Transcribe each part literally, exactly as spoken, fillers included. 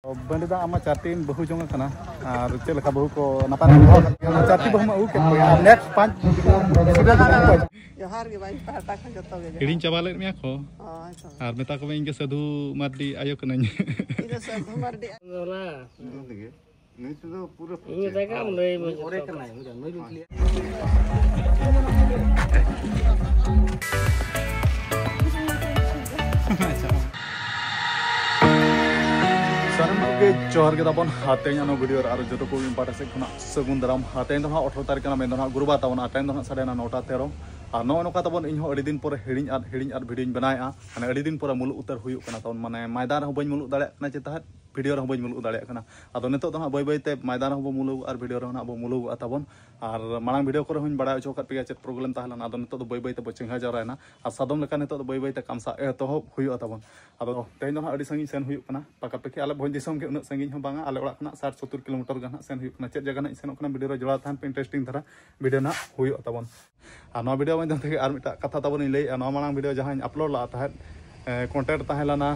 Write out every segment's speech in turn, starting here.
ᱵᱟᱹᱱᱰᱤ ᱫᱟ, ᱟᱢ ᱢᱟ ᱪᱟᱨᱴᱤᱢ ᱵᱟᱹᱦᱩ ᱡᱚᱝ ᱟᱠᱟᱱᱟ, ᱟᱨ ᱪᱮᱫ ᱞᱮᱠᱟ ᱵᱟᱹᱦᱩ ᱠᱚ ᱱᱟᱯᱟᱭ ᱱᱟᱯᱟᱭ ᱠᱚ? ᱪᱟᱨᱴᱤ ᱵᱟᱹᱦᱩᱢ ᱟᱹᱜᱩ ᱠᱮᱫ ᱠᱚᱣᱟ, ᱟᱨ ᱱᱮᱠᱥᱴ ᱯᱟᱸᱪ? ᱡᱚᱦᱟᱨ ᱜᱮ ᱵᱟᱹᱧ ᱯᱟᱦᱴᱟ ᱠᱷᱚᱱ ᱡᱚᱛᱚ ᱜᱮ ᱡᱚᱦᱟᱨ᱾ ᱦᱤᱲᱤᱧ ᱪᱟᱵᱟ ᱞᱮᱫ ᱢᱮᱭᱟ ᱠᱚ᱾ ᱦᱳᱭ ᱛᱚ᱾ ᱟᱨ ᱢᱮᱛᱟ ᱠᱚᱢᱮ, ᱤᱧ ᱜᱮ ᱥᱟᱹᱫᱷᱩ ᱢᱟᱨᱰᱤ ᱟᱭᱳ ᱠᱟᱹᱱᱟᱹᱧ᱾ ᱤᱧ ᱫᱚ ᱥᱟᱹᱫᱷᱩ ᱢᱟᱨᱰᱤ᱾ ᱱᱩᱭ ᱫᱚ ᱯᱩᱨᱟᱹ ᱤᱧ ᱢᱮᱛᱟᱭ ᱠᱟᱱ, ᱞᱟᱹᱭ ᱢᱮ ᱡᱚᱛᱚ᱾ ᱥᱟᱱᱟᱢ ᱠᱚᱜᱮ ᱡᱚᱦᱟᱨ ᱜᱮ ᱛᱟᱵᱚᱱ᱾ ᱦᱟᱛᱮᱧ ᱟᱱᱚ ᱵᱷᱤᱰᱤᱭᱳ ᱨᱮ ᱟᱨ ᱡᱚᱛᱚ ᱠᱚ ᱤᱧ ᱯᱟᱦᱴᱟ ᱥᱮᱫ ᱠᱷᱚᱱᱟᱜ ᱥᱟᱹᱜᱩᱱ ᱫᱟᱨᱟᱢ᱾ ᱦᱟᱛᱮᱧ ᱫᱚ ᱦᱟᱸᱜ ᱟᱴᱷᱨᱚ ᱛᱟᱹᱨᱤᱠᱷ ᱠᱟᱱᱟ, ᱢᱮᱱ ᱫᱚ ᱦᱟᱸᱜ ᱜᱩᱨᱩᱵᱟᱨ ᱛᱟᱵᱚᱱ, ᱟᱨ ᱴᱟᱭᱤᱢ ᱫᱚ ᱦᱟᱸᱜ ᱥᱟᱰᱮ ᱮᱱᱟ ᱱᱚᱴᱟ ᱛᱮᱨᱚ᱾ ᱟᱨ ᱱᱚᱜᱼᱚᱭ ᱱᱚᱝᱠᱟ ᱛᱟᱵᱚᱱ ᱤᱧ ᱦᱚᱸ ᱟᱹᱰᱤ ᱫᱤᱱ ᱯᱚᱨᱮ ᱦᱤᱲᱤᱧ ᱟᱫ, ᱦᱤᱲᱤᱧ ᱟᱫ ᱵᱷᱤᱰᱤᱭᱳᱧ ᱵᱮᱱᱟᱣᱮᱫᱼᱟ᱾ ᱢᱟᱱᱮ ᱟᱹᱰᱤ ᱫᱤᱱ ᱯᱚᱨᱮ ᱢᱩᱞᱩᱜ ᱩᱛᱟᱹᱨ ᱦᱩᱭᱩᱜ ᱠᱟᱱᱟ ᱛᱟᱵᱚᱱ, ᱢᱟᱱᱮ ᱢᱚᱭᱫᱟᱱ ᱨᱮᱦᱚᱸ ᱵᱟᱹᱧ ᱢᱩᱞᱩᱜ ᱫᱟᱲᱮᱭᱟᱜ ᱠᱟᱱᱟ ᱪᱮ ᱛᱟᱦᱮᱸᱫ, ᱵᱷᱤᱰᱤᱭᱳ ᱨᱮᱦᱚᱸ ᱵᱟᱹᱧ ᱢᱩᱞᱩᱜ ᱫᱟᱲᱮᱭᱟᱜ ᱠᱟᱱᱟ᱾ ᱟᱫᱚ ᱱᱤᱛᱚᱜ ᱫᱚ ᱦᱟᱸᱜ ᱵᱟᱹᱭ ᱵᱟᱹᱭ ᱛᱮ ᱢᱚᱭᱫᱟᱱ ᱨᱮᱦᱚᱸ ᱵᱚᱱ ᱢᱩᱞᱩᱜᱚᱜᱼᱟ, ᱵᱷᱤᱰᱤᱭᱳ ᱨᱮᱦᱚᱸ ᱦᱟᱸᱜ ᱵᱚᱱ ᱢᱩᱞᱩᱜᱚᱜᱼᱟ ᱛᱟᱵᱚᱱ᱾ ᱟᱨ ᱢᱟᱲᱟᱝ ᱵᱷᱤᱰᱤᱭᱳ ᱠᱚᱨᱮ ᱦᱚᱸᱧ ᱵᱟᱲᱟᱭ ᱦᱚᱪᱚ ᱟᱠᱟᱫ ᱯᱮᱭᱟ ᱪᱮᱫ ᱯᱨᱚᱵᱞᱮᱢ ᱛᱟᱦᱮᱸ ᱞᱮᱱᱟ᱾ ᱟᱫᱚ ᱱᱤᱛᱚᱜ ᱫᱚ ᱵᱟᱹᱭ ᱵᱟᱹᱭ ᱛᱮᱵᱚ ᱪᱮᱸᱜᱷᱟ ᱡᱟᱣᱨᱟᱭᱮᱱᱟ, ᱟᱨ ᱥᱟᱫᱚᱢ ᱞᱮᱠᱟ ᱱᱤᱛᱚᱜ ᱫᱚ ᱵᱟᱹᱭ ᱵᱟᱹᱭ ᱛᱮ ᱠᱟᱢᱥᱟ ᱮᱛᱚᱦᱚᱵ ᱦᱩᱭᱩᱜᱼᱟ ᱛᱟᱵᱚᱱ᱾ ᱟᱫᱚ ᱛᱮᱦᱮᱧ ᱫᱚ ᱦᱟᱸᱜ ᱟᱹᱰᱤ ᱥᱟᱺᱜᱤᱧ ᱥᱮᱱ ᱦᱩᱭᱩᱜ ᱠᱟᱱᱟ, ᱯᱟᱠᱟ ᱯᱟᱠᱤ ᱟᱞᱮ ᱵᱷᱚᱸᱡᱽ ᱫᱤᱥᱚᱢ ᱜᱮ, ᱩᱱᱟᱹᱜ ᱥᱟᱺᱜᱤᱧ ᱦᱚᱸ ᱵᱟᱝᱟ, ᱟᱞᱮ ᱚᱲᱟᱜ ᱠᱷᱚᱱᱟᱜ ᱥᱟᱴ ᱥᱚᱛᱛᱚᱨ ᱠᱤᱞᱳᱢᱤᱴᱟᱨ ᱜᱟᱱ ᱦᱟᱸᱜ ᱥᱮᱱ ᱦᱩᱭᱩᱜ ᱠᱟᱱᱟ᱾ ᱪᱮᱫ ᱡᱟᱭᱜᱟ ᱱᱟᱜ ᱤᱧ ᱥᱮᱱᱚᱜ ᱠᱟᱱᱟ, ᱵᱷᱤᱰᱤᱭᱳ ᱨᱮ ᱡᱚᱲᱟᱣ ᱛᱟᱦᱮᱱ ᱯᱮ, ᱤᱱᱴᱟᱨᱮᱥᱴᱤᱝ ᱫᱷᱟᱨᱟ ᱵᱷᱤᱰᱤᱭᱳ ᱱᱟᱦᱟᱜ ᱦᱩᱭᱩᱜᱼᱟ ᱛᱟᱵᱚᱱ᱾ ᱟᱨ ᱱᱚᱣᱟ ᱵᱷᱤᱰᱤᱭᱳ ᱢᱟᱫᱽᱫᱷᱚᱢ ᱛᱮᱜᱮ ᱟᱨ ᱢᱤᱫᱴᱟᱜ ᱠᱟᱛᱷᱟ ᱛᱟᱵᱚᱱ ᱤᱧ ᱞᱟᱹᱭᱮᱫᱼᱟ, ᱱᱚᱣᱟ ᱢᱟᱲᱟᱝ ᱵᱷᱤᱰᱤᱭᱳ ᱡᱟᱦᱟᱸᱧ ᱟᱯᱞᱳᱰ ᱞᱟᱜᱼᱟ ᱛᱟᱦᱮᱸᱫ, ᱠᱚᱱᱴᱮᱱᱴ ᱛᱟᱦᱮᱸ ᱞᱮᱱᱟ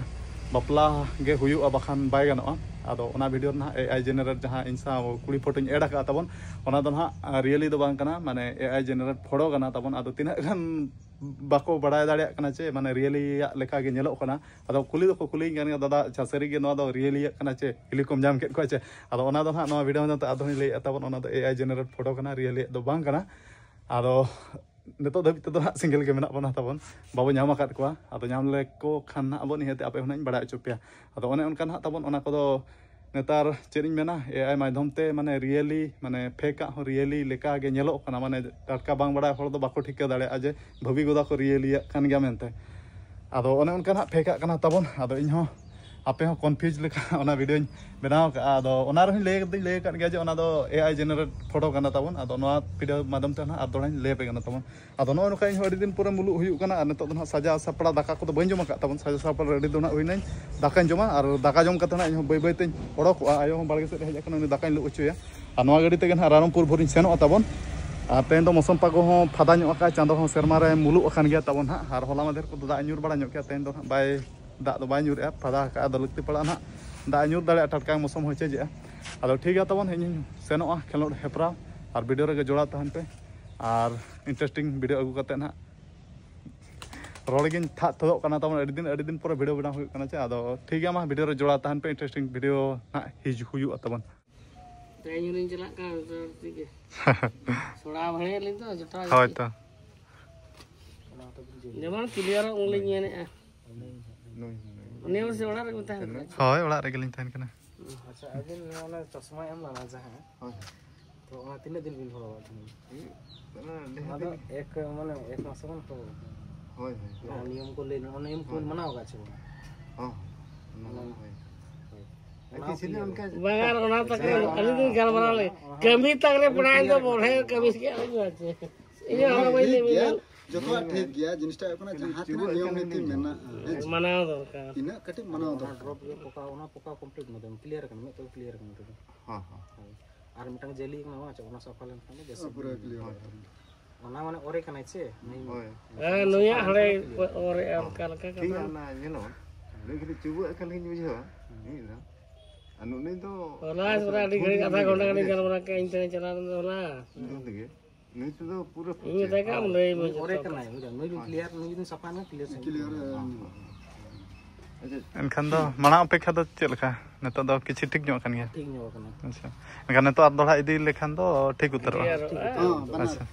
ᱵᱟᱯᱞᱟ ᱜᱮ ᱦᱩᱭᱩᱜᱼᱟ ᱵᱟᱠᱷᱟᱱ ᱵᱟᱭ ᱜᱟᱱᱚᱜᱼᱟ᱾ ᱟᱫᱚ ᱚᱱᱟ ᱵᱷᱤᱰᱤᱭᱳ ᱨᱮᱱᱟᱜ ᱮ ᱟᱭ ᱡᱮᱱᱟᱨᱮᱴ ᱡᱟᱦᱟᱸ ᱤᱧ ᱥᱟᱶ ᱠᱩᱲᱤ ᱯᱷᱳᱴᱳᱧ ᱮᱰ ᱟᱠᱟᱫᱼᱟ ᱛᱟᱵᱚᱱ, ᱚᱱᱟ ᱫᱚ ᱱᱟᱦᱟᱜ ᱨᱤᱭᱮᱞᱤ ᱫᱚ ᱵᱟᱝ ᱠᱟᱱᱟ, ᱢᱟᱱᱮ ᱮ ᱟᱭ ᱡᱮᱱᱟᱨᱮᱴ ᱯᱷᱳᱴᱳ ᱠᱟᱱᱟ ᱛᱟᱵᱚᱱ᱾ ᱟᱫᱚ ᱛᱤᱱᱟᱹᱜ ᱜᱟᱱ ᱵᱟᱠᱚ ᱵᱟᱲᱟᱭ ᱫᱟᱲᱮᱭᱟᱜ ᱠᱟᱱᱟ ᱪᱮ, ᱢᱟᱱᱮ ᱨᱤᱭᱮᱞᱤᱭᱟᱜ ᱞᱮᱠᱟ ᱜᱮ ᱧᱮᱞᱚᱜ ᱠᱟᱱᱟ᱾ ᱟᱫᱚ ᱠᱩᱞᱤ ᱫᱚᱠᱚ ᱠᱩᱞᱤᱧ ᱠᱟᱱ ᱜᱮᱭᱟ, "ᱫᱟᱫᱟ, ᱟᱪᱪᱷᱟ, ᱥᱟᱹᱨᱤ ᱜᱮ ᱱᱚᱣᱟ ᱫᱚ ᱨᱤᱭᱮᱞᱤᱭᱟᱜ ᱠᱟᱱᱟ ᱪᱮ, ᱦᱤᱞᱤ ᱠᱚᱢ ᱧᱟᱢ ᱠᱮᱫ ᱠᱚᱣᱟ ᱪᱮ?" ᱟᱫᱚ ᱚᱱᱟ ᱫᱚ ᱱᱟᱦᱟᱜ ᱱᱚᱣᱟ ᱵᱷᱤᱰᱤᱭᱳ ᱢᱟᱫᱽᱫᱷᱚᱢ ᱛᱮ ᱟᱨ ᱫᱚᱦᱲᱟᱧ ᱞᱟᱹᱭᱮᱫᱼᱟ ᱛᱟᱵᱚᱱ, ᱚᱱᱟ ᱫᱚ ᱮ ᱟᱭ ᱡᱮᱱᱟᱨᱮᱴ ᱯᱷᱳᱴᱳ ᱠᱟᱱᱟ, ᱨᱤᱭᱮᱞᱤᱭᱟᱜ ᱫᱚ ᱵᱟᱝ ᱠᱟᱱᱟ᱾ ᱟᱫᱚ ᱱᱤᱛᱚᱜ ᱫᱷᱟᱹᱵᱤᱡ ᱛᱮᱫᱚ ᱱᱟᱦᱟᱜ ᱥᱤᱝᱜᱮᱞ ᱜᱮ ᱢᱮᱱᱟᱜ ᱵᱚᱱᱟ ᱛᱟᱵᱚᱱ, ᱵᱟᱵᱚ ᱧᱟᱢ ᱟᱠᱟᱫ ᱠᱚᱣᱟ᱾ ᱟᱫᱚ ᱧᱟᱢ ᱞᱮᱠᱚ ᱠᱷᱟᱱ ᱱᱟᱦᱟᱜ ᱵᱚᱱ ᱱᱤᱦᱟᱹᱛ ᱟᱯᱮ ᱦᱚᱸ ᱱᱟᱦᱟᱜ ᱤᱧ ᱵᱟᱲᱟᱭ ᱦᱚᱪᱚ ᱯᱮᱭᱟ᱾ ᱟᱫᱚ ᱚᱱᱮ ᱚᱱᱠᱟ ᱱᱟᱦᱟᱜ ᱛᱟᱵᱚᱱ, ᱚᱱᱟ ᱠᱚᱫᱚ ᱱᱮᱛᱟᱨ ᱪᱮᱫ ᱤᱧ ᱢᱮᱱᱟ, ᱮ ᱟᱭ ᱢᱟᱫᱽᱫᱷᱚᱢ ᱛᱮ ᱢᱟᱱᱮ ᱨᱤᱭᱮᱞᱤ, ᱢᱟᱱᱮ ᱯᱷᱮᱠᱟᱜ ᱦᱚᱸ ᱨᱤᱭᱮᱞᱤ ᱞᱮᱠᱟ ᱜᱮ ᱧᱮᱞᱚᱜ ᱠᱟᱱᱟ᱾ ᱢᱟᱱᱮ ᱴᱟᱴᱠᱟ ᱵᱟᱝ ᱵᱟᱲᱟᱭ ᱦᱚᱲ ᱫᱚ ᱵᱟᱠᱚ ᱴᱷᱤᱠᱟᱹ ᱫᱟᱲᱮᱭᱟᱜᱼᱟ ᱡᱮ ᱵᱷᱟᱹᱵᱤ ᱜᱚᱫᱟ ᱠᱚ ᱨᱤᱭᱮᱞᱤᱭᱟᱜ ᱠᱟᱱ ᱜᱮᱭᱟ ᱢᱮᱱᱛᱮ᱾ ᱟᱫᱚ ᱚᱱᱮ ᱚᱱᱠᱟ ᱱᱟᱦᱟᱜ ᱯᱷᱮᱠᱟᱜ ᱠᱟᱱᱟ ᱛᱟᱵᱚᱱ᱾ ᱟᱫᱚ ᱤᱧ ᱦᱚᱸ ᱟᱯᱮ ᱦᱚᱸ ᱠᱚᱱᱯᱷᱤᱭᱩᱡᱽ ᱞᱮᱠᱟ ᱚᱱᱟ ᱵᱷᱤᱰᱤᱭᱳᱧ ᱵᱮᱱᱟᱣ ᱠᱟᱜᱼᱟ᱾ ᱟᱫᱚ ᱚᱱᱟ ᱨᱮᱦᱚᱸᱧ ᱞᱟᱹᱭ ᱠᱟᱫᱟᱧ, ᱞᱟᱹᱭ ᱟᱠᱟᱫ ᱜᱮᱭᱟ ᱡᱮ ᱚᱱᱟ ᱫᱚ ᱮ ᱟᱭ ᱡᱮᱱᱟᱨᱮᱴ ᱯᱷᱳᱴᱳ ᱠᱟᱱᱟ ᱛᱟᱵᱚᱱ᱾ ᱟᱫᱚ ᱱᱚᱣᱟ ᱵᱷᱤᱰᱤᱭᱳ ᱢᱟᱫᱽᱫᱷᱚᱢ ᱛᱮ ᱱᱟᱦᱟᱜ ᱟᱨ ᱫᱚᱦᱲᱟᱧ ᱞᱟᱹᱭ ᱟᱯᱮ ᱠᱟᱱᱟ ᱛᱟᱵᱚᱱ᱾ ᱟᱫᱚ ᱱᱚᱜᱼᱚ ᱱᱚᱝᱠᱟ ᱤᱧ ᱦᱚᱸ ᱟᱹᱰᱤ ᱫᱤᱱ ᱯᱚᱨᱮ ᱢᱩᱞᱩᱜ ᱦᱩᱭᱩᱜ ᱠᱟᱱᱟ, ᱟᱨ ᱱᱤᱛᱚᱜ ᱫᱚ ᱱᱟᱦᱟᱜ ᱥᱟᱡᱟᱣ ᱥᱟᱯᱲᱟᱣ ᱫᱟᱠᱟ ᱠᱚᱫᱚ ᱵᱟᱹᱧ ᱡᱚᱢ ᱟᱠᱟᱫ ᱛᱟᱵᱚᱱ᱾ ᱥᱟᱡᱟᱣ ᱥᱟᱯᱲᱟᱣ ᱨᱮᱰᱤ ᱫᱚ ᱱᱟᱦᱟᱜ ᱦᱩᱭᱱᱟᱹᱧ, ᱫᱟᱠᱟᱧ ᱡᱚᱢᱟ, ᱟᱨ ᱫᱟᱠᱟ ᱡᱚᱢ ᱠᱟᱛᱮ ᱱᱟᱦᱟᱜ ᱤᱧ ᱦᱚᱸ ᱵᱟᱹᱭ ᱵᱟᱹᱭ ᱛᱮᱧ ᱚᱰᱚᱠᱚᱜᱼᱟ᱾ ᱟᱭᱳ ᱦᱚᱸ ᱵᱟᱲᱜᱮ ᱥᱮᱫ ᱨᱮ ᱦᱮᱡ ᱟᱠᱟᱱᱟ, ᱩᱱᱤ ᱫᱟᱠᱟᱧ ᱞᱩ ᱦᱚᱪᱚᱭᱟ᱾ ᱟᱨ ᱱᱚᱣᱟ ᱜᱟᱹᱰᱤ ᱛᱮᱜᱮ ᱱᱟᱦᱟᱜ ᱨᱟᱭᱨᱚᱝᱯᱩᱨ ᱵᱷᱳᱨᱤᱧ ᱥᱮᱱᱚᱜᱼᱟ ᱛᱟᱵᱚᱱ᱾ ᱟᱨ ᱛᱮᱦᱮᱧ ᱫᱚ ᱢᱳᱥᱚᱢ ᱯᱟᱜᱚ ᱦᱚᱸ ᱯᱷᱟᱫᱟ ᱧᱚᱜ ᱟᱠᱟᱫᱼᱟ, ᱪᱟᱸᱫᱚ ᱦᱚᱸ ᱥᱮᱨᱢᱟ ᱨᱮ ᱢᱩᱞᱩᱜ ᱟᱠᱟᱱ ᱜᱮᱭᱟ ᱛᱟᱵᱚᱱ ᱱᱟᱦᱟᱜ᱾ ᱟᱨ ᱦᱚᱞᱟ ᱢᱟᱫᱷᱮᱨ ᱠᱚᱫᱚ ᱫᱟᱜ ᱮ ᱧᱩᱨ ᱵᱟᱲᱟ ᱧᱚᱜ ᱠᱮᱜᱼᱟ, ᱛᱮᱦᱮᱧ ᱫᱚ ᱱᱟᱦᱟᱜ ᱵᱟᱭ, ᱫᱟᱜ ᱫᱚ ᱵᱟᱭ ᱧᱩᱨᱮᱜᱼᱟ, ᱯᱷᱟᱫᱟ ᱟᱠᱟᱫᱼᱟ᱾ ᱟᱫᱚ ᱞᱟᱹᱠᱛᱤ ᱯᱟᱲᱟᱜᱼᱟ ᱱᱟᱦᱟᱜ ᱫᱟᱜ ᱧᱩᱨ ᱫᱟᱲᱮᱭᱟᱜᱼᱟ, ᱴᱟᱴᱠᱟ ᱢᱳᱥᱚᱢ ᱦᱚᱸ ᱪᱮᱧᱡᱽ ᱮᱜᱼᱟ᱾ ᱟᱫᱚ ᱴᱷᱤᱠ ᱜᱮᱭᱟ, ᱛᱟᱵᱚᱱ ᱤᱧ ᱦᱚᱸᱧ ᱥᱮᱱᱚᱜᱼᱟ ᱠᱷᱮᱞᱳᱰ ᱦᱮᱯᱨᱟᱣ, ᱟᱨ ᱵᱷᱤᱰᱤᱭᱳ ᱨᱮᱜᱮ ᱡᱚᱲᱟᱣ ᱛᱟᱦᱮᱱ ᱯᱮ᱾ ᱟᱨ ᱤᱱᱴᱟᱨᱮᱥᱴᱤᱝ ᱵᱷᱤᱰᱤᱭᱳ ᱟᱹᱜᱩ ᱠᱟᱛᱮ ᱱᱟᱦᱟᱜ ᱨᱚᱲ ᱜᱤᱧ ᱛᱷᱟᱜ ᱛᱷᱚᱫᱚᱜ ᱠᱟᱱᱟ ᱛᱟᱵᱚᱱ᱾ ᱟᱹᱰᱤ ᱫᱤᱱ ᱟᱹᱰᱤ ᱫᱤᱱ ᱯᱚᱨᱮ ᱵᱷᱤᱰᱤᱭᱳ ᱵᱮᱱᱟᱣ ᱦᱩᱭᱩᱜ ᱠᱟᱱᱟ ᱪᱮ᱾ ᱟᱫᱚ ᱴᱷᱤᱠ ᱜᱮᱭᱟ, ᱢᱟ ᱵᱷᱤᱰᱤᱭᱳ ᱨᱮ ᱡᱚᱲᱟᱣ ᱛᱟᱦᱮᱱ ᱯᱮ, ᱤᱱᱴᱟᱨᱮᱥᱴᱤᱝ ᱵᱷᱤᱰᱤᱭᱳ ᱱᱟᱦᱟᱜ ᱦᱤᱡᱩᱜ ᱦᱩᱭᱩᱜᱼᱟ ᱛᱟᱵᱚᱱ᱾ ᱛᱮᱦᱮᱧ ᱦᱚᱸᱞᱤᱧ ᱪᱟᱞᱟᱜ ᱠᱟᱱᱟ ᱚᱱᱛᱮ ᱜᱮ᱾ ᱥᱚᱲᱟ ᱵᱷᱟᱹᱲᱤ ᱟᱹᱞᱤᱧ ᱫᱚ ᱡᱚᱴᱟᱣ ᱦᱳᱭ ᱜᱮ᱾ ᱛᱚ᱾ ᱡᱮᱢᱚᱱ ᱠᱞᱤᱭᱟᱨᱚᱜ ᱩᱱᱞᱤᱧ ᱢᱮᱱᱮᱫᱼᱟ᱾ ᱱᱩᱭ, ᱱᱩᱭ᱾ ᱩᱱᱤ ᱦᱚᱸ ᱥᱮ ᱚᱲᱟᱜ ᱨᱮᱜᱮ ᱛᱟᱦᱮᱱ ᱠᱟᱱᱟ᱾ ᱦᱳᱭ, ᱚᱲᱟᱜ ᱨᱮᱜᱮᱞᱤᱧ ᱛᱟᱦᱮᱱ ᱠᱟᱱᱟ᱾ ᱟᱪᱪᱷᱟ, ᱟᱹᱵᱤᱱ ᱚᱱᱟ ᱪᱚᱥᱢᱟ ᱮᱢ ᱞᱮᱱᱟ ᱡᱟᱦᱟᱸ, ᱦᱳᱭ᱾ ᱛᱚ ᱚᱱᱟ ᱛᱤᱱᱟᱹᱜ ᱫᱤᱱ ᱵᱤᱱ ᱦᱚᱨᱚᱜᱟ ᱛᱟᱦᱮᱸᱫ? ᱦᱩᱭᱩᱜ ᱠᱟᱱᱟ ᱰᱷᱮᱨ ᱚᱱᱟ ᱫᱚ ᱫᱤᱱ᱾ ᱮᱠ, ᱢᱟᱱᱮ ᱮᱠ ᱢᱟᱥ ᱜᱟᱱ ᱦᱚᱨᱚᱜ᱾ ᱦᱳᱭ, ᱦᱳᱭ᱾ ᱡᱟᱦᱟᱸ ᱱᱤᱭᱚᱢ ᱠᱚ ᱞᱟᱹᱭ ᱢᱮ, ᱚᱱᱟ ᱱᱤᱭᱚᱢ ᱠᱚ ᱦᱳᱭ᱾ ᱢᱟᱱᱟᱣ ᱟᱠᱟᱫ ᱪᱮ ᱵᱟᱝ? ᱦᱚᱸ, ᱚᱱᱟ ᱦᱚᱸ ᱦᱳᱭ᱾ ᱦᱳᱭ᱾ ᱮᱠᱤ ᱚᱱᱟ ᱪᱷᱤᱞᱤ ᱠᱚ ᱚᱱᱠᱟ ᱵᱟᱝ, ᱟᱨ ᱚᱱᱟ ᱛᱟᱠᱚ ᱦᱳᱭ, ᱟᱹᱞᱤᱧ ᱫᱚ ᱜᱟᱞᱢᱟᱨᱟᱣ ᱞᱮ᱾ ᱚᱱᱟ ᱠᱟᱹᱢᱤ ᱛᱟᱠ ᱨᱮ ᱯᱮᱲᱟ ᱫᱚ ᱵᱚᱲᱦᱮ ᱠᱟᱹᱢᱤ ᱥᱮ ᱟᱹᱞᱤᱧ ᱫᱚ ᱪᱮᱫ? ᱤᱧ ᱦᱚᱸ ᱦᱚᱲ ᱵᱟᱹᱧ ᱴᱷᱤᱠ ᱞᱟᱹᱭ ᱜᱮᱭᱟ, ᱵᱤᱱᱟ᱾ ᱡᱚᱛᱚᱣᱟᱜ ᱴᱷᱤᱠ ᱜᱮᱭᱟ, ᱡᱤᱱᱤᱥᱴᱟ ᱦᱩᱭᱩᱜ ᱠᱟᱱᱟ ᱡᱟᱦᱟᱸ ᱛᱤᱱᱟᱹᱜ ᱱᱤᱭᱚᱢ ᱱᱤᱛᱤ ᱢᱮᱱᱟᱜᱼᱟ, ᱦᱮᱸ ᱪᱮ? ᱢᱟᱱᱟᱣ ᱫᱚᱨᱠᱟᱨ᱾ ᱤᱱᱟᱹᱜ ᱠᱟᱹᱴᱤᱡ ᱢᱟᱱᱟᱣ ᱚᱱᱟ ᱫᱚᱨᱠᱟᱨ᱾ ᱰᱨᱚᱯ ᱤᱭᱟᱹ ᱯᱚᱠᱟ, ᱚᱱᱟ ᱯᱚᱠᱟ ᱠᱚᱢᱯᱞᱤᱴ ᱢᱮ, ᱠᱞᱤᱭᱟᱨ ᱟᱠᱟᱱᱟ, ᱢᱤᱫ ᱛᱮᱜᱮ ᱠᱞᱤᱭᱟᱨ ᱟᱠᱟᱱᱟ ᱱᱤᱛᱚᱜ ᱫᱚ᱾ ᱦᱚᱸ, ᱦᱚᱸ᱾ ᱦᱳᱭ᱾ ᱟᱨ ᱢᱤᱫᱴᱟᱝ ᱡᱮᱞᱤ ᱠᱟᱱᱟ, ᱚᱱᱟ ᱪᱮᱫ, ᱚᱱᱟ ᱥᱟᱯᱷᱟ ᱞᱮᱱᱠᱷᱟᱱ ᱫᱚ ᱵᱮᱥ᱾ ᱯᱩᱨᱟᱹ ᱠᱞᱤᱭᱟᱨ ᱦᱳᱭ᱾ ᱟᱠᱟᱱᱟ᱾ ᱚᱱᱟ ᱢᱟᱱᱮ ᱚᱨᱮ ᱠᱟᱱᱟᱭ ᱪᱮ? ᱱᱩᱭ ᱦᱳᱭ᱾ ᱦᱮᱸ, ᱱᱩᱭᱟᱜ ᱦᱚᱲᱮ ᱚᱨᱮᱜᱼᱟ, ᱦᱚᱸ᱾ ᱚᱱᱠᱟ ᱞᱮᱠᱟ ᱴᱷᱤᱠ ᱠᱟᱛᱷᱟ᱾ ᱜᱮᱭᱟ, ᱚᱱᱟ ᱧᱮᱞᱚᱜᱼᱟ᱾ ᱱᱩᱭ ᱠᱷᱟᱹᱞᱤ ᱪᱩᱵᱟᱹᱜ ᱟᱠᱟᱱ ᱞᱮᱠᱟᱧ ᱵᱩᱡᱷᱟᱹᱣᱟ᱾ ᱦᱩᱸ᱾ ᱢᱤᱫ ᱫᱷᱟᱣ᱾ ᱟᱨ ᱱᱩᱜ ᱱᱩᱭ ᱫᱚ ᱦᱚᱞᱟ ᱟᱹᱰᱤ ᱥᱚᱨᱟ ᱟᱹᱰᱤ ᱜᱷᱟᱹᱲᱤᱡ ᱟᱫᱷᱟ ᱜᱷᱚᱱᱴᱟ ᱜᱟᱱᱤᱧ ᱜᱟᱱ ᱜᱟᱞᱢᱟᱨᱟᱣ ᱠᱮᱫᱼᱟ, ᱤᱧ ᱴᱷᱮᱱ ᱪᱟᱞᱟᱣ ᱞᱮᱱ ᱫᱚ ᱦᱚᱞᱟ᱾ ᱤᱧ ᱛᱮᱜᱮ᱾ ᱱᱩᱭ ᱛᱮᱫᱚ ᱯᱩᱨᱟᱹ ᱤᱧ ᱢᱮᱛᱟᱭ ᱠᱟᱱᱟ, ᱞᱟᱹᱭ ᱢᱮ ᱱᱩᱭ ᱡᱚᱛᱚ ᱚᱨᱮ ᱠᱟᱛᱷᱟ᱾ ᱠᱟᱱᱟᱭ, ᱵᱩᱡᱷᱟᱹᱣ? ᱱᱩᱭ ᱡᱩᱫᱤ ᱦᱳᱭ᱾ ᱠᱞᱤᱭᱟᱨ, ᱱᱩᱭ ᱡᱩᱫᱤ ᱥᱟᱯᱷᱟ ᱱᱟ, ᱠᱞᱤᱭᱟᱨ ᱥᱮ ᱠᱞᱤᱭᱟᱨ᱾ ᱦᱚᱸ, ᱦᱚᱸ᱾ ᱟᱪᱪᱷᱟ᱾ ᱮᱱᱠᱷᱟᱱ ᱫᱚ ᱢᱟᱲᱟᱝ ᱚᱯᱮᱠᱷᱟ ᱫᱚ ᱪᱮᱫ ᱞᱮᱠᱟ? ᱱᱤᱛᱚᱜ ᱫᱚ ᱠᱤᱪᱷᱩ ᱴᱷᱤᱠ ᱧᱚᱜ ᱟᱠᱟᱱ ᱜᱮᱭᱟ? ᱴᱷᱤᱠ ᱧᱚᱜ ᱟᱠᱟᱱᱟ᱾ ᱟᱪᱪᱷᱟ᱾ ᱮᱱᱠᱷᱟᱱ ᱱᱤᱛᱚᱜ ᱟᱨ ᱫᱚᱦᱲᱟ ᱤᱫᱤ ᱞᱮᱠᱷᱟᱱ ᱫᱚ ᱴᱷᱤᱠ ᱩᱛᱟᱹᱨᱚᱜᱼᱟ? ᱠᱞᱤᱭᱟᱨᱚᱜᱼᱟ᱾ ᱦᱚᱸ, ᱵᱟᱱᱟᱨ᱾ ᱟᱪᱪᱷᱟ᱾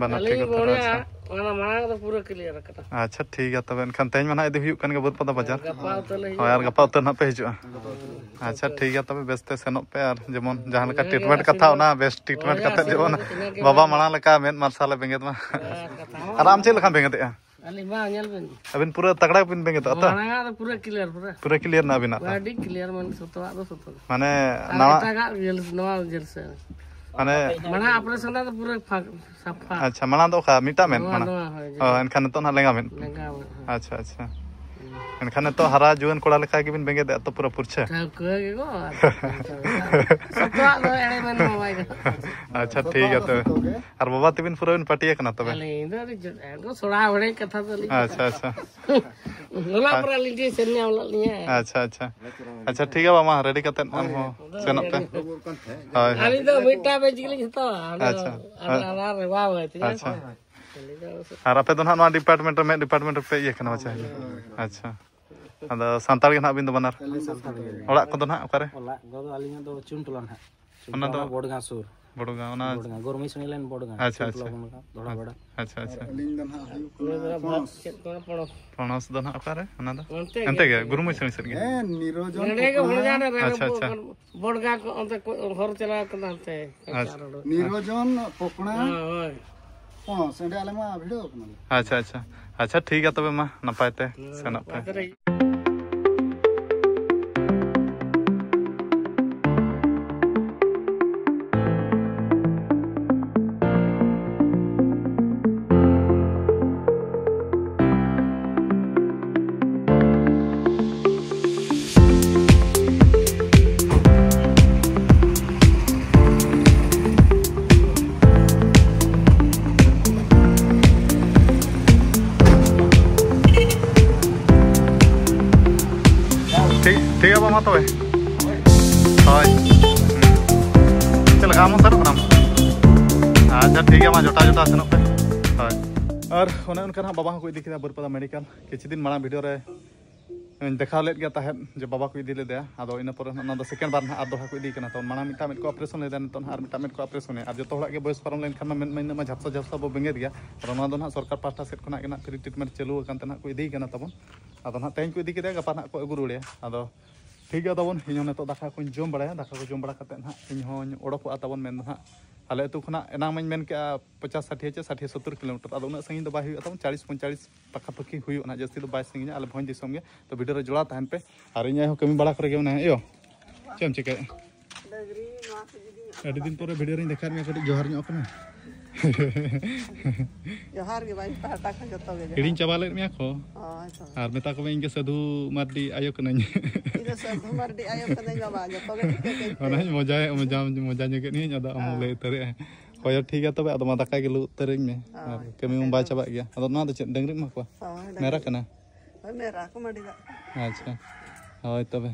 ᱵᱟᱱᱟᱨ ᱴᱷᱤᱠ ᱟᱹᱞᱤᱧ ᱩᱛᱟᱹᱨᱚᱜᱼᱟ, ᱢᱚᱱᱮᱭᱟ ᱟᱪᱪᱷᱟ᱾ ᱚᱱᱟ ᱢᱟᱲᱟᱝ ᱫᱚ ᱯᱩᱨᱟᱹ ᱠᱞᱤᱭᱟᱨ ᱟᱠᱟᱱᱟ᱾ ᱟᱪᱪᱷᱟ, ᱴᱷᱤᱠ ᱜᱮᱭᱟ᱾ ᱛᱚᱵᱮ ᱮᱱᱠᱷᱟᱱ ᱛᱮᱦᱮᱧ ᱢᱟ ᱱᱟᱦᱟᱜ ᱤᱫᱤ ᱦᱩᱭᱩᱜ ᱠᱟᱱ ᱜᱮᱭᱟ ᱵᱟᱹᱨᱯᱟᱫᱟ ᱵᱟᱡᱟᱨ᱾ ᱜᱟᱯᱟ ᱩᱛᱟᱹᱨ ᱞᱮ ᱦᱳᱭ, ᱟᱨ ᱦᱤᱡᱩᱜᱼᱟ᱾ ᱜᱟᱯᱟ ᱩᱛᱟᱹᱨ ᱱᱟᱦᱟᱜ ᱯᱮ ᱦᱤᱡᱩᱜᱼᱟ᱾ ᱜᱟᱯᱟ ᱩᱛᱟᱹᱨ ᱞᱮ ᱦᱤᱡᱩᱜᱼᱟ᱾ ᱟᱪᱪᱷᱟ, ᱴᱷᱤᱠ ᱜᱮᱭᱟ᱾ ᱛᱚᱵᱮ ᱵᱮᱥ ᱛᱮ ᱥᱮᱱᱚᱜ ᱯᱮ, ᱟᱨ ᱡᱮᱢᱚᱱ ᱡᱟᱦᱟᱸ ᱞᱮᱠᱟ ᱦᱳᱭ, ᱴᱨᱤᱴᱢᱮᱱᱴ ᱠᱟᱛᱷᱟ, ᱟᱥᱤᱨᱵᱟᱫᱽ᱾ ᱚᱱᱟ ᱵᱮᱥ ᱴᱨᱤᱴᱢᱮᱱᱴ ᱦᱳᱭ, ᱠᱟᱛᱮ ᱡᱮᱢᱚᱱ ᱟᱥᱤᱨᱵᱟᱫᱽ ᱤᱱᱟᱹ ᱜᱮ ᱵᱟᱵᱟ ᱢᱮᱱ᱾ ᱢᱟᱲᱟᱝ ᱞᱮᱠᱟ ᱢᱮᱫ ᱢᱟᱨᱥᱟᱞᱮ ᱵᱮᱸᱜᱮᱫ ᱢᱟ᱾ ᱦᱮᱸ, ᱠᱟᱛᱷᱟ ᱢᱟ ᱟᱨ ᱟᱢ ᱚᱱᱟ ᱪᱮᱫ ᱜᱮ᱾ ᱞᱮᱠᱟᱢ ᱵᱮᱸᱜᱮᱫᱮᱜᱼᱟ? ᱟᱹᱞᱤᱧ ᱢᱟ ᱧᱮᱞ ᱵᱤᱱ᱾ ᱟᱹᱵᱤᱱ ᱯᱩᱨᱟᱹ ᱛᱟᱜᱲᱟ ᱵᱤᱱ ᱵᱮᱸᱜᱮᱫᱚᱜᱼᱟ ᱛᱚ? ᱢᱟᱲᱟᱝ ᱟᱜ ᱫᱚ ᱯᱩᱨᱟᱹ ᱠᱞᱤᱭᱟᱨ, ᱯᱩᱨᱟᱹ᱾ ᱯᱩᱨᱟᱹ ᱠᱞᱤᱭᱟᱨ ᱱᱟᱜ ᱟᱹᱵᱤᱱᱟᱜ ᱫᱚ? ᱟᱹᱰᱤ ᱠᱞᱤᱭᱟᱨ, ᱢᱟᱱᱮ ᱥᱚᱛᱚᱣᱟᱜ ᱫᱚ ᱥᱚᱛᱚ ᱜᱮ᱾ ᱢᱟᱱᱮ ᱟᱨ ᱱᱟᱣᱟ ᱮᱴᱟᱜᱟᱜ ᱡᱮᱞ-, ᱱᱚᱣᱟ ᱡᱮᱞᱥᱮ᱾ ᱢᱟᱱᱮ ᱢᱟᱲᱟᱝ ᱚᱯᱟᱨᱮᱥᱚᱱ ᱫᱚ ᱯᱩᱨᱟᱹ ᱯᱷᱟᱸᱠ, ᱥᱟᱯᱷᱟ᱾ ᱟᱪᱪᱷᱟ, ᱢᱟᱲᱟᱝ ᱫᱚ ᱚᱠᱟ ᱢᱤᱫᱴᱟᱝ ᱢᱮᱫ ᱱᱚᱣᱟ, ᱢᱟᱲᱟᱝ? ᱱᱚᱣᱟ, ᱦᱳᱭ, ᱚ, ᱡᱮᱞ᱾ ᱮᱱᱠᱷᱟᱱ ᱱᱤᱛᱚᱜ ᱱᱟᱜ ᱞᱮᱸᱜᱟ ᱢᱮᱫ᱾ ᱞᱮᱸᱜᱟ ᱢᱮᱫ, ᱦᱳᱭ᱾ ᱟᱪᱪᱷᱟ, ᱟᱪᱪᱷᱟ᱾ ᱦᱩᱸ᱾ ᱮᱱᱠᱷᱟᱱ ᱱᱤᱛᱚᱜ ᱦᱟᱨᱟ ᱡᱩᱣᱟᱹᱱ ᱠᱚᱲᱟ ᱞᱮᱠᱟ ᱜᱮᱵᱤᱱ ᱵᱮᱸᱜᱮᱫ ᱮᱫᱟ ᱛᱚ, ᱯᱩᱨᱟᱹ ᱯᱩᱨᱪᱷᱟᱹ᱾ ᱴᱷᱟᱹᱣᱠᱟᱹ ᱜᱮ ᱜᱚ᱾ ᱥᱚᱛᱚᱣᱟᱜ ᱫᱚ ᱮᱲᱮ ᱢᱮᱱ ᱦᱚᱸ ᱵᱟᱭ ᱜᱟᱱᱚᱜᱼᱟ᱾ ᱟᱪᱪᱷᱟ, ᱴᱷᱤᱠ ᱜᱮᱭᱟ ᱛᱚᱵᱮ᱾ ᱟᱨ ᱵᱟᱵᱟ ᱛᱟᱹᱵᱤᱱ ᱯᱩᱨᱟᱹ ᱵᱤᱱ ᱯᱟᱹᱴᱤᱭᱟᱹ ᱠᱟᱱᱟ ᱛᱚᱵᱮ? ᱟᱹᱞᱤᱧ ᱫᱚ ᱟᱹᱰᱤ ᱡᱳᱨ, ᱮᱱᱠᱚ ᱥᱚᱲᱟ ᱦᱚᱲᱮ ᱠᱟᱛᱷᱟ ᱫᱚ ᱞᱤᱧ ᱟᱪᱪᱷᱟ, ᱟᱪᱪᱷᱟ᱾ ᱦᱚᱞᱟ ᱯᱚᱨᱮ ᱞᱤᱧ ᱴᱷᱤᱠ ᱥᱮᱱ ᱧᱟᱢ ᱞᱮᱫ ᱞᱤᱧᱟ᱾ ᱟᱪᱪᱷᱟ, ᱟᱪᱪᱷᱟ᱾ ᱟᱪᱪᱷᱟ, ᱴᱷᱤᱠ ᱜᱮᱭᱟ ᱵᱟᱵᱟ, ᱢᱟ ᱨᱮᱰᱤ ᱠᱟᱛᱮᱫ ᱟᱢ ᱦᱚᱸ ᱥᱮᱱᱚᱜ ᱯᱮ᱾ ᱦᱳᱭ, ᱦᱳᱭ᱾ ᱟᱹᱞᱤᱧ ᱫᱚ ᱢᱤᱫᱴᱟᱝ ᱵᱮᱪ ᱜᱮᱞᱤᱧ ᱦᱟᱛᱟᱣᱟ᱾ ᱟᱫᱚ ᱟᱪᱪᱷᱟ᱾ ᱟᱨ ᱟᱨ ᱨᱮᱣᱟ ᱦᱚᱭ ᱛᱤᱧᱟ᱾ ᱟᱪᱪᱷᱟ᱾ ᱟᱹᱞᱤᱧ ᱫᱚ ᱟᱨ ᱟᱯᱮ ᱫᱚ ᱱᱟᱦᱟᱜ ᱱᱚᱣᱟ ᱰᱤᱯᱟᱨᱴᱢᱮᱱᱴ ᱨᱮ, ᱢᱮᱫ ᱰᱤᱯᱟᱨᱴᱢᱮᱱᱴ ᱨᱮᱯᱮ ᱤᱭᱟᱹ ᱠᱟᱱᱟ ᱯᱟᱪᱮ? ᱟᱪᱪᱷᱟ᱾ ᱟᱫᱚ ᱥᱟᱱᱛᱟᱲ ᱜᱮ ᱱᱟᱦᱟᱜ ᱟᱹᱵᱤᱱ ᱫᱚ ᱵᱟᱱᱟᱨ? ᱟᱹᱞᱤᱧ ᱥᱟᱱᱛᱟᱲ ᱜᱮ᱾ ᱚᱲᱟᱜ ᱠᱚᱫᱚ ᱱᱟᱦᱟᱜ ᱚᱠᱟᱨᱮ? ᱚᱲᱟᱜ ᱫᱚ ᱟᱹᱞᱤᱧᱟᱜ ᱫᱚ ᱪᱩᱱᱴᱚᱞᱟ ᱱᱟᱦᱟᱜ᱾ ᱚᱱᱟ ᱫᱚ ᱪᱩᱱᱴᱚᱞᱟ ᱵᱚᱰᱜᱟᱸ ᱥᱩᱨ᱾ ᱵᱚᱰᱜᱟᱸ, ᱚᱱᱟ ᱵᱚᱰᱜᱟᱸ, ᱜᱚᱨᱢᱤ ᱥᱩᱱᱤ ᱞᱟᱭᱤᱱ ᱵᱚᱰᱜᱟᱸ, ᱟᱪᱪᱷᱟ, ᱪᱩᱱᱴᱚᱞᱟ ᱟᱪᱪᱷᱟ᱾ ᱵᱚᱱ ᱞᱟᱜᱟᱣ, ᱫᱚᱦᱲᱟ ᱵᱟᱲᱟ᱾ ᱟᱪᱪᱷᱟ, ᱟᱪᱪᱷᱟ᱾ ᱟᱹᱞᱤᱧ ᱫᱚ ᱱᱟᱦᱟᱜ ᱦᱩᱭᱩᱜ ᱠᱟᱱᱟ ᱯᱚᱱᱚᱥ᱾ ᱪᱮᱫ ᱠᱟᱱᱟ ᱯᱚᱱᱚᱥ? ᱯᱚᱱᱚᱥ ᱫᱚ ᱱᱟᱦᱟᱜ ᱚᱠᱟᱨᱮ? ᱚᱱᱟ ᱫᱚ? ᱚᱱᱛᱮ ᱚᱱᱛᱮ ᱜᱮ, ᱜᱮ, ᱚᱱᱛᱮ ᱜᱮ᱾ ᱜᱩᱨᱩᱢᱩᱭ ᱥᱟᱹᱲᱤ ᱥᱮᱫ ᱜᱮ? ᱦᱮᱸ, ᱱᱤᱨᱚᱡᱚᱱ ᱱᱚᱰᱮ ᱜᱮ ᱠᱚᱠᱲᱟ᱾ ᱵᱚᱰᱜᱟᱸ ᱨᱮ, ᱟᱪᱪᱷᱟ, ᱟᱪᱪᱷᱟ᱾ ᱵᱚᱰᱜᱟᱸ ᱠᱚ ᱚᱱᱛᱮ ᱠᱚ ᱦᱚᱨ ᱪᱟᱞᱟᱣ ᱠᱟᱱᱟ ᱚᱱᱛᱮ᱾ ᱟᱪᱪᱷᱟ᱾ ᱱᱤᱨᱚᱡᱚᱱ ᱠᱚᱠᱲᱟ᱾ ᱦᱳᱭ, ᱦᱳᱭ᱾ ᱯᱚᱱᱚᱥ, ᱚᱸᱰᱮ ᱟᱞᱮ ᱢᱟ ᱵᱷᱤᱲᱟᱹᱣ ᱠᱟᱱᱟᱞᱮ᱾ ᱟᱪᱪᱷᱟ, ᱟᱪᱪᱷᱟ᱾ ᱟᱪᱪᱷᱟ, ᱴᱷᱤᱠ ᱜᱮᱭᱟ ᱛᱚᱵᱮ, ᱢᱟ ᱱᱟᱯᱟᱭ ᱛᱮ ᱥᱮᱱᱚᱜ ᱯᱮ᱾ ᱟᱪᱪᱷᱟ᱾ ᱴᱷᱤᱠ, ᱴᱷᱤᱠ ᱜᱮᱭᱟ ᱵᱟᱵᱟ, ᱢᱟ ᱛᱚᱵᱮ᱾ ᱦᱳᱭ᱾ ᱪᱮᱫ ᱞᱮᱠᱟ, ᱟᱢ ᱦᱚᱸ ᱥᱮᱱᱚᱜ ᱠᱟᱱᱟᱢ? ᱟᱪᱪᱷᱟ, ᱴᱷᱤᱠ ᱜᱮᱭᱟ, ᱢᱟ ᱡᱚᱴᱟᱣ ᱡᱚᱴᱟᱣ ᱥᱮᱱᱚᱜ ᱯᱮ᱾ ᱦᱳᱭ᱾ ᱟᱨ ᱚᱱᱮ ᱚᱱᱠᱟ ᱱᱟᱦᱟᱜ ᱵᱟᱵᱟ ᱦᱚᱸᱠᱚ ᱤᱫᱤ ᱠᱮᱫᱟ ᱵᱟᱹᱨᱯᱟᱫᱟ ᱢᱮᱰᱤᱠᱮᱞ᱾ ᱠᱤᱪᱷᱩ ᱫᱤᱱ ᱢᱟᱲᱟᱝ ᱵᱷᱤᱰᱤᱭᱳ ᱨᱮ ᱤᱧ ᱫᱮᱠᱷᱟᱣ ᱞᱮᱫ ᱜᱮᱭᱟ ᱛᱟᱦᱮᱸᱫ ᱡᱮ ᱵᱟᱵᱟ ᱠᱚ ᱤᱫᱤ ᱞᱮᱫᱮᱭᱟ᱾ ᱟᱫᱚ ᱤᱱᱟᱹ ᱯᱚᱨᱮ ᱱᱟᱦᱟᱜ ᱚᱱᱟ ᱫᱚ ᱥᱮᱠᱮᱱᱰ ᱵᱟᱨ ᱱᱟᱦᱟᱜ ᱟᱨ ᱫᱚᱦᱲᱟ ᱠᱚ ᱤᱫᱤ ᱠᱟᱱᱟ᱾ ᱛᱚ ᱢᱟᱲᱟᱝ ᱢᱤᱫᱴᱟᱝ ᱢᱮᱫ ᱠᱚ ᱚᱯᱟᱨᱮᱥᱚᱱ ᱞᱮᱫᱟ, ᱱᱤᱛᱚᱜ ᱱᱟᱦᱟᱜ ᱟᱨ ᱢᱤᱫᱴᱟᱝ ᱢᱮᱫ ᱠᱚ ᱚᱯᱟᱨᱮᱥᱚᱱᱮᱫᱟ᱾ ᱟᱨ ᱡᱚᱛᱚ ᱦᱚᱲᱟᱜ ᱜᱮ ᱵᱚᱭᱮᱥ ᱯᱟᱨᱚᱢ ᱞᱮᱱᱠᱷᱟᱱ ᱢᱟ ᱢᱮᱫ ᱢᱟ ᱤᱱᱟᱹᱜ ᱢᱟ ᱡᱷᱟᱯᱥᱟ ᱡᱷᱟᱯᱥᱟ ᱵᱚ ᱵᱮᱸᱜᱮᱫ ᱜᱮᱭᱟ᱾ ᱟᱫᱚ ᱱᱚᱣᱟ ᱫᱚ ᱱᱟᱦᱟᱜ ᱥᱚᱨᱠᱟᱨ ᱯᱟᱦᱴᱟ ᱥᱮᱫ ᱠᱷᱚᱱᱟᱜ ᱜᱮ ᱱᱟᱦᱟᱜ ᱯᱷᱨᱤ ᱴᱨᱤᱴᱢᱮᱱᱴ ᱪᱟᱹᱞᱩ ᱟᱠᱟᱱ ᱛᱮ ᱱᱟᱦᱟᱜ ᱠᱚ ᱤᱫᱤᱭᱮ ᱠᱟᱱᱟ ᱛᱟᱵᱚᱱ᱾ ᱟᱫᱚ ᱱᱟᱦᱟᱜ ᱛᱮᱦᱮᱧ ᱠᱚ ᱤᱫᱤ ᱠᱮᱫᱮᱭᱟ, ᱜᱟᱯᱟ ᱱᱟᱦᱟᱜ ᱠᱚ ᱟᱹᱜᱩ ᱨᱩᱣᱟᱹᱲᱮᱭᱟ᱾ ᱟᱫᱚ ᱴᱷᱤᱠ ᱜᱮᱭᱟ ᱛᱟᱵᱚᱱ, ᱤᱧ ᱦᱚᱸ ᱱᱤᱛᱚᱜ ᱫᱟᱠᱟ ᱠᱚᱧ ᱡᱚᱢ ᱵᱟᱲᱟᱭᱟ, ᱫᱟᱠᱟ ᱠᱚ ᱡᱚᱢ ᱵᱟᱲᱟ ᱠᱟᱛᱮᱫ ᱱᱟᱦᱟᱜ ᱤᱧ ᱦᱚᱸᱧ ᱚᱰᱚᱠᱚᱜᱼᱟ ᱛᱟᱵᱚᱱ᱾ ᱢᱮᱱᱫᱚ ᱱᱟᱦᱟᱜ ᱟᱞᱮ ᱟᱹᱛᱩ ᱠᱷᱚᱱᱟᱜ ᱮᱱᱟᱝ ᱢᱟᱧ ᱢᱮᱱ ᱠᱮᱜᱼᱟ ᱯᱚᱪᱟᱥ ᱥᱟᱴᱷᱤᱭᱟᱹ ᱪᱮ ᱥᱟᱴᱷᱤᱭᱟᱹ ᱥᱚᱛᱛᱚᱨ ᱠᱤᱞᱳᱢᱤᱴᱟᱨ, ᱟᱫᱚ ᱩᱱᱟᱹᱜ ᱥᱟᱺᱜᱤᱧ ᱫᱚ ᱵᱟᱭ ᱦᱩᱭᱩᱜᱼᱟ ᱛᱟᱵᱚᱱ, ᱪᱟᱞᱤᱥ ᱯᱚᱸᱭᱛᱟᱞᱤᱥ ᱯᱟᱠᱟᱯᱟᱠᱤ ᱦᱩᱭᱩᱜᱼᱟ ᱱᱟᱦᱟᱜ, ᱡᱟᱹᱥᱛᱤ ᱫᱚ ᱵᱟᱭ ᱥᱟᱺᱜᱤᱧᱟ᱾ ᱟᱞᱮ ᱵᱷᱚᱸᱡᱽ ᱫᱤᱥᱚᱢ ᱜᱮ᱾ ᱛᱚ ᱵᱷᱤᱰᱤᱭᱳ ᱨᱮ ᱡᱚᱲᱟᱣ ᱛᱟᱦᱮᱱ ᱯᱮ᱾ ᱟᱨ ᱤᱧ ᱟᱭᱳ ᱠᱟᱹᱢᱤ ᱵᱟᱲᱟ ᱠᱚᱨᱮ ᱜᱮ ᱢᱮᱱᱟᱭᱟ᱾ ᱮᱭᱳ, ᱪᱮᱫ ᱮᱢ ᱪᱤᱠᱟᱹᱭᱮᱫᱼᱟ? ᱰᱟᱹᱝᱨᱤ ᱱᱚᱣᱟ ᱠᱚ ᱡᱩᱫᱤ ᱟᱹᱰᱤ ᱫᱤᱱ ᱯᱚᱨᱮ ᱵᱷᱤᱰᱤᱭᱳ ᱨᱤᱧ ᱫᱮᱠᱷᱟᱣᱮᱫ ᱢᱮᱭᱟ, ᱠᱟᱹᱴᱤᱡ ᱡᱚᱦᱟᱨ ᱧᱚᱜ ᱠᱟᱱᱟ᱾ ᱡᱚᱦᱟᱨ ᱜᱮ ᱵᱟᱹᱧ ᱯᱟᱦᱴᱟ ᱠᱷᱚᱱ ᱡᱚᱛᱚ ᱜᱮ ᱡᱚᱦᱟᱨ᱾ ᱦᱤᱲᱤᱧ ᱪᱟᱵᱟ ᱞᱮᱫ ᱢᱮᱭᱟ ᱠᱚ᱾ ᱦᱳᱭ ᱛᱚ᱾ ᱟᱨ ᱢᱮᱛᱟ ᱠᱚ ᱢᱮ, ᱤᱧ ᱜᱮ ᱥᱟᱹᱫᱷᱩ ᱢᱟᱨᱰᱤ ᱟᱭᱳ ᱠᱟᱹᱱᱟᱹᱧ᱾ ᱤᱧ ᱫᱚ ᱥᱟᱹᱫᱷᱩ ᱢᱟᱨᱰᱤ ᱟᱭᱳ ᱠᱟᱹᱱᱟᱹᱧ ᱵᱟᱵᱟ, ᱡᱚᱛᱚ ᱜᱮ ᱴᱷᱤᱠᱟᱹ ᱠᱟᱹᱧ ᱯᱮ᱾ ᱚᱱᱟᱧ ᱢᱚᱡᱟᱭ-, ᱢᱚᱡᱟ-, ᱢᱚᱡᱟ ᱧᱚᱜᱮᱫ ᱢᱮᱭᱟᱹᱧ, ᱟᱫᱚ ᱟᱢ ᱦᱚᱸ ᱦᱳᱭ᱾ ᱞᱟᱹᱭ ᱩᱛᱟᱹᱨᱮᱜᱼᱟ᱾ ᱦᱳᱭ, ᱴᱷᱤᱠ ᱜᱮᱭᱟ ᱛᱚᱵᱮ, ᱟᱫᱚ ᱢᱟ ᱫᱟᱠᱟ ᱜᱮ ᱞᱩ ᱩᱛᱟᱹᱨᱟᱹᱧ ᱢᱮ᱾ ᱦᱳᱭ, ᱟᱨ ᱠᱟᱹᱢᱤ ᱢᱟ ᱫᱟᱠᱟ ᱵᱟᱭ ᱜᱮ᱾ ᱪᱟᱵᱟᱜ ᱜᱮᱭᱟ᱾ ᱟᱫᱚ ᱱᱚᱣᱟ ᱫᱚ ᱪᱮᱫ, ᱰᱟᱹᱝᱨᱤᱢ ᱮᱢᱟ ᱠᱚᱣᱟ? ᱦᱳᱭ, ᱰᱟᱹᱝᱨᱤ᱾ ᱢᱮᱨᱟ ᱠᱟᱱᱟ? ᱦᱳᱭ, ᱢᱮᱨᱟ ᱠᱚ ᱢᱟᱹᱰᱤ ᱫᱟᱜ ᱠᱚ᱾ ᱟᱪᱪᱷᱟ, ᱦᱳᱭ ᱛᱚᱵᱮ᱾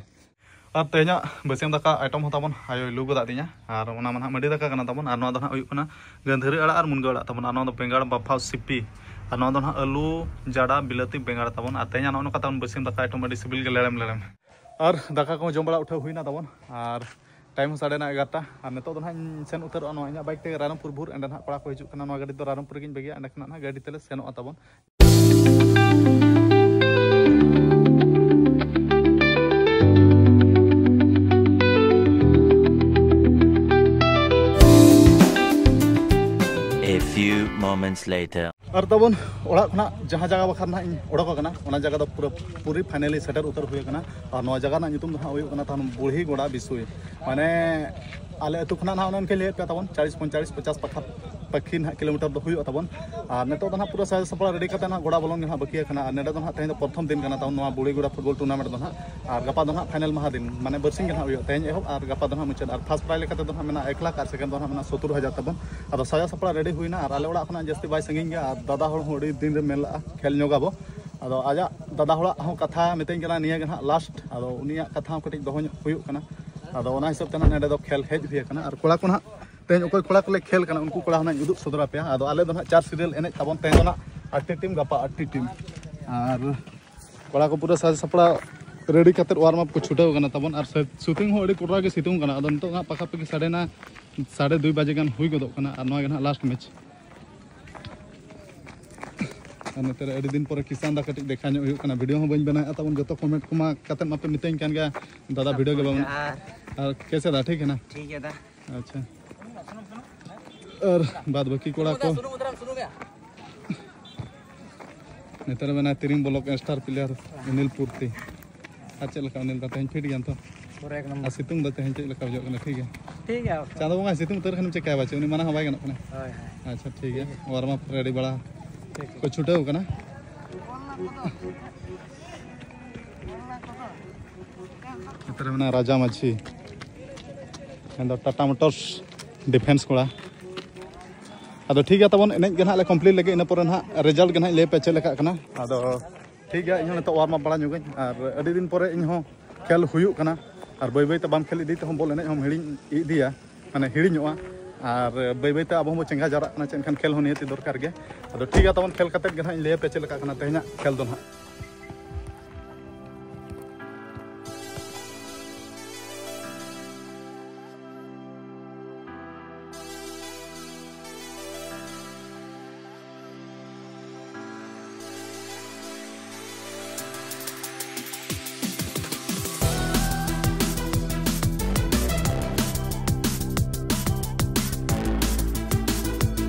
ᱟᱨ ᱛᱮᱦᱮᱧᱟᱜ ᱵᱟᱹᱥᱭᱟᱹᱢ ᱫᱟᱠᱟ item ᱦᱚᱸ ᱛᱟᱵᱚᱱ ᱟᱭᱳᱭ ᱞᱩ ᱜᱚᱫᱟᱜ ᱛᱤᱧᱟ᱾ ᱟᱨ ᱚᱱᱟ ᱢᱟ ᱱᱟᱦᱟᱜ ᱢᱟᱹᱰᱤ ᱫᱟᱠᱟ ᱠᱟᱱᱟ ᱛᱟᱵᱚᱱ, ᱟᱨ ᱱᱚᱣᱟ ᱫᱚ ᱱᱟᱦᱟᱜ ᱦᱩᱭᱩᱜ ᱠᱟᱱᱟ ᱜᱟᱹᱱᱫᱷᱟᱹᱨᱤ ᱟᱲᱟᱜ ᱟᱨ ᱢᱩᱱᱜᱟᱹ ᱟᱲᱟᱜ ᱛᱟᱵᱚᱱ, ᱟᱨ ᱱᱚᱣᱟ ᱫᱚ ᱵᱮᱸᱜᱟᱲ ᱵᱟᱯᱷᱟᱣ ᱥᱤᱯᱤ, ᱟᱨ ᱱᱚᱣᱟ ᱫᱚ ᱱᱟᱦᱟᱜ ᱟᱹᱞᱩ ᱡᱟᱰᱟ ᱵᱤᱞᱟᱹᱛᱤ ᱵᱮᱸᱜᱟᱲ ᱛᱟᱵᱚᱱ᱾ ᱟᱨ ᱛᱮᱦᱮᱧᱟᱜ ᱱᱚᱜᱼᱚ ᱱᱚᱝᱠᱟ ᱛᱟᱵᱚᱱ ᱵᱟᱹᱥᱭᱟᱹᱢ ᱫᱟᱠᱟ item, ᱟᱹᱰᱤ ᱥᱤᱵᱤᱞ ᱜᱮ ᱞᱮᱲᱮᱢ ᱞᱮᱲᱮᱢ᱾ ᱟᱨ ᱫᱟᱠᱟ ᱠᱚ ᱡᱚᱢ ᱵᱟᱲᱟ ᱩᱴᱷᱟᱹᱣ ᱦᱩᱭᱱᱟ ᱛᱟᱵᱚᱱ, ᱟᱨ time ᱦᱚᱸ ᱥᱟᱰᱮᱱᱟ ᱮᱜᱟᱨᱚᱴᱟ᱾ ᱟᱨ ᱱᱤᱛᱚᱜ ᱫᱚ ᱱᱟᱦᱟᱜ ᱤᱧ ᱥᱮᱱ ᱩᱛᱟᱹᱨᱚᱜᱼᱟ ᱱᱚᱣᱟ ᱤᱧᱟᱹᱜ bike ᱛᱮ ᱨᱟᱭᱨᱚᱝᱯᱩᱨ ᱵᱷᱳᱨ᱾ ᱮᱸᱰᱮ ᱱᱟᱦᱟᱜ ᱠᱚᱲᱟ ᱠᱚ ᱦᱤᱡᱩᱜ ᱠᱟᱱᱟ, ᱱᱚᱣᱟ ᱜᱟᱹᱰᱤ ᱫᱚ ᱨᱟᱭᱨᱚᱝᱯᱩᱨ ᱨᱮᱜᱤᱧ ᱵᱟᱹᱜᱤᱭᱟ, ᱮᱸᱰᱮ ᱠᱷᱚᱱᱟᱜ ᱱᱟᱦᱟᱜ ᱜᱟᱹᱰᱤ ᱛᱮᱞᱮ ᱥᱮᱱᱚᱜᱼᱟ ᱛᱟᱵᱚᱱ᱾ A few moments later. ᱟᱨ ᱛᱟᱵᱚᱱ ᱚᱲᱟᱜ ᱠᱷᱚᱱᱟᱜ ᱡᱟᱦᱟᱸ ᱡᱟᱭᱜᱟ ᱵᱟᱠᱷᱨᱟ ᱱᱟᱦᱟᱜ ᱤᱧ ᱚᱰᱚᱠ ᱟᱠᱟᱱᱟ, ᱚᱱᱟ ᱡᱟᱭᱜᱟ ᱫᱚ ᱯᱩᱨᱟᱹ ᱯᱩᱨᱤ finally ᱥᱮᱴᱮᱨ ᱩᱛᱟᱹᱨ ᱦᱩᱭ ᱟᱠᱟᱱᱟ᱾ ᱟᱨ ᱱᱚᱣᱟ ᱡᱟᱭᱜᱟ ᱨᱮᱱᱟᱜ ᱧᱩᱛᱩᱢ ᱫᱚ ᱱᱟᱦᱟᱜ ᱦᱩᱭᱩᱜ ᱠᱟᱱᱟ ᱛᱟᱵᱚᱱ ᱵᱩᱲᱦᱤ ᱜᱚᱲᱟ ᱵᱤᱥᱩᱭ᱾ ᱢᱟᱱᱮ ᱟᱞᱮ ᱟᱹᱛᱩ ᱠᱷᱚᱱᱟᱜ ᱱᱟᱦᱟᱜ ᱚᱱᱮ ᱚᱱᱠᱟᱧ ᱞᱟᱹᱭᱟᱫ ᱯᱮᱭᱟ ᱛᱟᱵᱚᱱ ᱪᱟᱞᱤᱥ ᱯᱚᱧᱪᱟᱞᱤᱥ ᱯᱚᱪᱟᱥ ᱯᱟᱠᱷᱟ ᱯᱟᱹᱠᱷᱤ ᱱᱟᱦᱟᱜ ᱠᱤᱞᱳᱢᱤᱴᱟᱨ ᱫᱚ ᱦᱩᱭᱩᱜᱼᱟ ᱛᱟᱵᱚᱱ᱾ ᱟᱨ ᱱᱤᱛᱚᱜ ᱫᱚ ᱱᱟᱦᱟᱜ ᱯᱩᱨᱟᱹ ᱥᱟᱡᱟᱣ ᱥᱟᱯᱲᱟᱣ ᱨᱮᱰᱤ ᱠᱟᱛᱮ ᱱᱟᱦᱟᱜ ᱜᱚᱲᱟ ᱵᱚᱞᱚᱱ ᱜᱮ ᱱᱟᱦᱟᱜ ᱵᱟᱹᱠᱤ ᱟᱠᱟᱱᱟ᱾ ᱟᱨ ᱱᱚᱰᱮ ᱫᱚ ᱱᱟᱦᱟᱜ ᱛᱮᱦᱮᱧ ᱫᱚ ᱯᱨᱚᱛᱷᱚᱢ ᱫᱤᱱ ᱠᱟᱱᱟ ᱛᱟᱵᱚᱱ ᱱᱚᱣᱟ ᱵᱩᱲᱦᱤ ᱜᱚᱲᱟ football tournament ᱫᱚ ᱱᱟᱦᱟᱜ᱾ ᱟᱨ ᱜᱟᱯᱟ ᱫᱚ ᱱᱟᱦᱟᱜ final ᱢᱟᱦᱟ ᱫᱤᱱ, ᱢᱟᱱᱮ ᱵᱟᱨᱥᱤᱧ ᱜᱮ ᱱᱟᱦᱟᱜ ᱦᱩᱭᱩᱜᱼᱟ, ᱛᱮᱦᱮᱧ ᱮᱦᱚᱵ ᱟᱨ ᱜᱟᱯᱟ ᱫᱚ ᱱᱟᱦᱟᱜ ᱢᱩᱪᱟᱹᱫ᱾ ᱟᱨ first prize ᱞᱮᱠᱟᱛᱮ ᱫᱚ ᱱᱟᱦᱟᱜ ᱢᱮᱱᱟᱜᱼᱟ ᱮᱠ ᱞᱟᱠᱷ ᱟᱨ second ᱫᱚ ᱱᱟᱦᱟᱜ ᱢᱮᱱᱟᱜᱼᱟ ᱥᱚᱛᱛᱚᱨ ᱦᱟᱡᱟᱨ ᱛᱟᱵᱚᱱ᱾ ᱟᱫᱚ ᱥᱟᱡᱟᱣ ᱥᱟᱯᱲᱟᱣ ᱨᱮᱰᱤ ᱦᱩᱭᱱᱟ ᱟᱨ ᱟᱞᱮ ᱚᱲᱟᱜ ᱠᱷᱚᱱᱟᱜ ᱡᱟᱹᱥᱛᱤ ᱵᱟᱭ ᱥᱟᱺᱜᱤᱧ ᱜᱮᱭᱟ᱾ ᱟᱨ ᱫᱟᱫᱟ ᱦᱚᱲ ᱦᱚᱸ ᱟᱹᱰᱤ ᱫᱤᱱ ᱨᱮ ᱢᱮᱱ ᱞᱟᱜᱼᱟ ᱠᱷᱮᱞ ᱧᱚᱜᱟᱵᱚ᱾ ᱟᱫᱚ ᱟᱡᱟᱜ ᱫᱟᱫᱟ ᱦᱚᱲᱟᱜ ᱦᱚᱸ ᱠᱟᱛᱷᱟ ᱢᱤᱛᱟᱹᱧ ᱠᱟᱱᱟ ᱱᱤᱭᱟᱹ ᱜᱮ ᱱᱟᱦᱟᱜ last, ᱟᱫᱚ ᱩᱱᱤᱭᱟᱜ ᱠᱟᱛᱷᱟ ᱦᱚᱸ ᱠᱟᱹᱴᱤᱡ ᱫᱚᱦᱚ ᱧᱚᱜ ᱦᱩᱭᱩᱜ ᱠᱟᱱᱟ᱾ ᱟᱫᱚ ᱚᱱᱟ ᱦᱤᱥᱟᱹᱵ ᱛᱮ ᱱᱟᱦᱟᱜ ᱱᱚᱰᱮ ᱫᱚ ᱠᱷᱮᱞ ᱦᱮᱡ ᱦᱩᱭ ᱟᱠᱟᱱᱟ᱾ ᱟᱨ ᱠᱚᱲᱟ ᱠᱚ ᱱᱟᱦᱟᱜ ᱛᱮᱦᱮᱧ ᱚᱠᱚᱭ ᱠᱚᱲᱟ ᱠᱚᱞᱮ ᱠᱷᱮᱞ ᱠᱟᱱᱟ ᱩᱱᱠᱩ ᱠᱚᱲᱟ ᱦᱚᱸ ᱱᱟᱦᱟᱜ ᱤᱧ ᱩᱫᱩᱜ ᱥᱚᱫᱚᱨ ᱟᱯᱮᱭᱟ᱾ ᱟᱫᱚ ᱟᱞᱮ ᱫᱚ ᱱᱟᱦᱟᱜ ᱪᱟᱨ serial ᱮᱱᱮᱡ ᱛᱟᱵᱚᱱ, ᱛᱮᱦᱮᱧ ᱫᱚ ᱱᱟᱦᱟᱜ ᱟᱴᱴᱤ team ᱜᱟᱯᱟ ᱟᱴᱴᱤ team᱾ ᱟᱨ ᱠᱚᱲᱟ ᱠᱚ ᱯᱩᱨᱟᱹ ᱥᱟᱡᱽ ᱥᱟᱯᱲᱟᱣ ᱨᱮᱰᱤ ᱠᱟᱛᱮᱫ warm up ᱠᱚ ᱪᱷᱩᱴᱟᱹᱣ ᱠᱟᱱᱟ ᱛᱟᱵᱚᱱ᱾ ᱟᱨ ᱥᱤ-, ᱥᱤᱛᱩᱝ ᱦᱚᱸ ᱟᱹᱰᱤ ᱠᱚᱴᱨᱟ ᱜᱮ ᱥᱤᱛᱩᱝ ᱠᱟᱱᱟ᱾ ᱟᱫᱚ ᱱᱤᱛᱚᱜ ᱱᱟᱦᱟᱜ ᱯᱟᱠᱷᱟ ᱯᱟᱠᱷᱤ ᱥᱟᱰᱮᱱᱟ ᱥᱟᱲᱮ ᱫᱩᱭ ᱵᱟᱡᱮ ᱜᱟᱱ ᱦᱩᱭ ᱜᱚᱫᱚᱜ ᱠᱟᱱᱟ᱾ ᱟᱨ ᱱᱚᱣᱟ ᱜᱮ ᱱᱟᱦᱟᱜ last match᱾ ᱟᱨ ᱱᱚᱛᱮ ᱨᱮ ᱟᱹᱰᱤ ᱫᱤᱱ ᱯᱚᱨᱮ ᱠᱤᱥᱟᱱ ᱫᱟ ᱠᱟᱹᱴᱤᱡ ᱫᱮᱠᱷᱟ ᱧᱚᱜ ᱦᱩᱭᱩᱜ ᱠᱟᱱᱟ᱾ video ᱦᱚᱸ ᱵᱟᱹᱧ ᱵᱮᱱᱟᱣᱮᱫᱼᱟ ᱛᱟᱵᱚᱱ, ᱡᱚᱛᱚ comment ᱠᱚᱢᱟ ᱠᱟᱛᱮᱫ ᱢᱟᱯᱮ ᱢᱤᱛᱟᱹᱧ ᱠᱟᱱ ᱜᱮᱭᱟ, ᱫᱟᱫᱟ video ᱜᱮ ᱵᱟᱵᱚᱱ᱾ ᱟᱨ ᱠᱮᱥᱮ ᱫᱟ, ᱴᱷᱤᱠ ᱦᱮ ᱱᱟ? ᱴᱷᱤᱠ ᱜᱮᱭᱟ ᱫᱟ᱾ ᱟᱪᱪᱷᱟ, ᱟᱨ ᱵᱟᱫ ᱵᱟᱹᱠᱤ ᱠᱚᱲᱟ ᱠᱚ᱾ ᱱᱮᱛᱟᱨ ᱢᱮᱱᱟᱭ ᱛᱤᱨᱤᱝ block star player ᱚᱱᱤᱞ ᱯᱩᱨᱛᱤ᱾ ᱟᱨ ᱪᱮᱫ ᱞᱮᱠᱟ ᱚᱱᱤᱞ ᱫᱟ, ᱛᱮᱦᱮᱧ fit ᱜᱮᱭᱟᱢ ᱛᱚ? ᱯᱩᱨᱟᱹ ᱮᱠ ᱱᱚᱢᱵᱚᱨ᱾ ᱟᱨ ᱥᱤᱛᱩᱝ ᱫᱚ ᱛᱮᱦᱮᱧ ᱪᱮᱫ ᱞᱮᱠᱟ ᱵᱩᱡᱷᱟᱹᱜ ᱠᱟᱱᱟ? ᱴᱷᱤᱠ ᱜᱮᱭᱟ? ᱴᱷᱤᱠ ᱜᱮᱭᱟ᱾ ᱪᱟᱸᱫᱚ ᱵᱚᱸᱜᱟ ᱥᱤᱛᱩᱝ ᱩᱛᱟᱹᱨ ᱠᱷᱟᱱᱮᱢ ᱪᱮᱠᱟᱭᱟ ᱵᱟᱪᱮ, ᱩᱱᱤ ᱢᱟᱱᱟ ᱦᱚᱸ ᱵᱟᱭ ᱜᱟᱱᱚᱜ ᱠᱟᱱᱟ᱾ ᱦᱳᱭ, ᱦᱳᱭ᱾ ᱟᱪᱪᱷᱟ, ᱴᱷᱤᱠ ᱜᱮᱭᱟ, ᱳᱣᱟᱨᱢ ᱟᱯ ᱨᱮᱰᱤ ᱵᱟᱲᱟ ᱴᱷᱤᱠ᱾ ᱠᱚ ᱪᱷᱩᱴᱟᱹᱣ ᱠᱟᱱᱟ᱾ ᱱᱚᱛᱮ ᱨᱮ ᱢᱮᱱᱟᱭᱟ ᱨᱟᱡᱟ ᱢᱟᱹᱡᱷᱤ, ᱢᱮᱱᱫᱚ ᱴᱟᱴᱟ ᱢᱳᱴᱚᱨᱥ ᱰᱤᱯᱷᱮᱱᱥ ᱠᱚᱲᱟ᱾ ᱟᱫᱚ ᱴᱷᱤᱠ ᱜᱮᱭᱟ, ᱛᱟᱵᱚᱱ ᱮᱱᱮᱡ ᱜᱮ ᱱᱟᱦᱟᱜ ᱞᱮ ᱠᱚᱢᱯᱞᱤᱴ ᱞᱮᱜᱮ, ᱤᱱᱟᱹ ᱯᱚᱨᱮ ᱱᱟᱦᱟᱜ ᱨᱮᱡᱟᱞᱴ ᱜᱮ ᱱᱟᱦᱟᱜ ᱤᱧ ᱞᱟᱹᱭ ᱟᱯᱮᱭᱟ ᱪᱮᱫ ᱞᱮᱠᱟᱜ ᱠᱟᱱᱟ᱾ ᱟᱫᱚ ᱴᱷᱤᱠ ᱜᱮᱭᱟ, ᱤᱧ ᱦᱚᱸ ᱱᱤᱛᱚᱜ ᱳᱣᱟᱨᱢ ᱟᱯ ᱵᱟᱲᱟ ᱧᱚᱜᱟᱹᱧ, ᱟᱨ ᱟᱹᱰᱤ ᱫᱤᱱ ᱯᱚᱨᱮ ᱤᱧ ᱦᱚᱸ ᱠᱷᱮᱞ ᱦᱩᱭᱩᱜ ᱠᱟᱱᱟ, ᱟᱨ ᱵᱟᱹᱭ ᱵᱟᱹᱭ ᱛᱮ ᱵᱟᱢ ᱠᱷᱮᱞ ᱤᱫᱤ ᱛᱮᱦᱚᱸ ᱵᱚᱞ ᱮᱱᱮᱡ ᱦᱚᱸᱢ ᱦᱤᱲᱤᱧ ᱤᱫᱤᱭᱟ, ᱢᱟᱱᱮ ᱦᱤᱲᱤᱧᱚᱜᱼᱟ᱾ ᱟᱨ ᱵᱟᱹᱭ ᱵᱟᱹᱭ ᱛᱮ ᱟᱵᱚ ᱦᱚᱸᱵᱚ ᱪᱮᱸᱜᱷᱟ ᱡᱟᱣᱨᱟᱜ ᱠᱟᱱᱟ, ᱪᱮᱫ ᱮᱱᱠᱷᱟᱱ ᱠᱷᱮᱞ ᱦᱚᱸ ᱱᱤᱦᱟᱹᱛᱤ ᱫᱚᱨᱠᱟᱨ ᱜᱮ᱾ ᱟᱫᱚ ᱴᱷᱤᱠ ᱜᱮᱭᱟ, ᱛᱟᱵᱚᱱ ᱠᱷᱮᱞ ᱠᱟᱛᱮᱫ ᱜᱮ ᱱᱟᱦᱟᱜ ᱤᱧ ᱞᱟᱹᱭ ᱟᱯᱮᱭᱟ ᱪᱮᱫ ᱞᱮᱠᱟ ᱠᱟᱱᱟ ᱛᱮᱦᱮᱧᱟᱜ ᱠᱷᱮᱞ ᱫᱚ ᱱᱟᱦᱟᱜ᱾